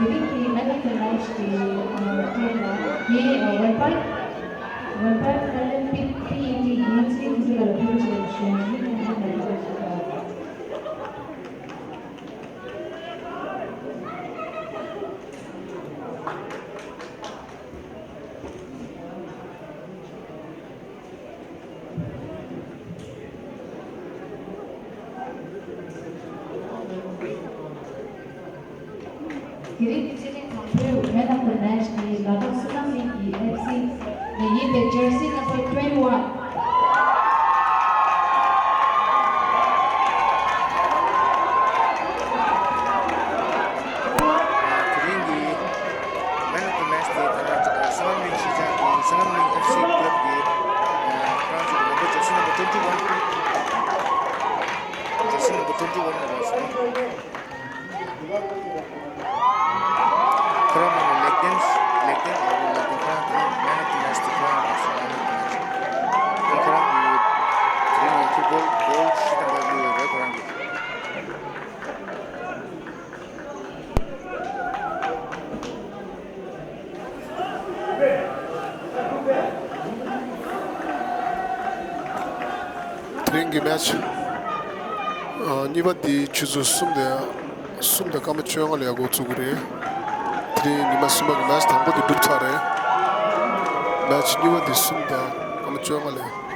དེ་རིང་གི་མེན་ཨོཕ་ཛ་མེཆ་གི་ཊིམ་ལ་ངས་ཝན་པའེ་ཝན་པའེ་པེ་ར་ལིམ་པིག་པི་ཨི་ཊི་གི་ཚེ་ཕི་ཟི་ཀལ་ཨེ་ཊེན་ཌེན་ཊི་ཞུ་ཡ་ཡིན། ཁོང་ཚོ་ལ་ཐུགས་རྗེ་ཆེ། དེ་རིང་གི་རྩེད་འགྲན་དང་པོའི་མེན་ཨོཕ་ཛ་མེཆ་ནི་ལ་དྭགས་བསོད་ནམས་གླིང་གི་ཨེཕ་སི་ནས་ཡིན་པའི་ཇར་སི་ནམ་བར་ཊུ་ཝེན་ཊི་ཝན། ཁོ་རང་ལེགས་ལྡན་ལེགས་ལྡན་ལེགས་ལྡན་ཁོ་རང་དེ་རིང་Man of the Match དེ་ཁོ་རང་རག་སོང་། Man of the Match ཁོ་རང་གི་དེ་རིང་གི་ཕུཊ་བྷོལ་གོལ་བཞི་དང་པོ་བླུགས་ཡོད་རེད། ཁོ་རང་གི། དེ་རིང་གི་མེ་ཆི་གཉིས་པ་འདི་ཆུ་ཚོད་གསུམ་དང་གསུམ་དང་སྐར་མ་བཅོ་ལྔ་ལ་ཡར་འགོ་ཚུགས་ཀྱི་རེད། དེ་རིང་ཉི་མ་གསུམ་པ་གི་མེ་ཆི་དང་པོ་འདི་གྲུབ་ཚར་རེད། མེ་ཆི་གཉིས་པ་འདི་གསུམ་དང་སྐར་མ་བཅོ་ལྔ་ལ།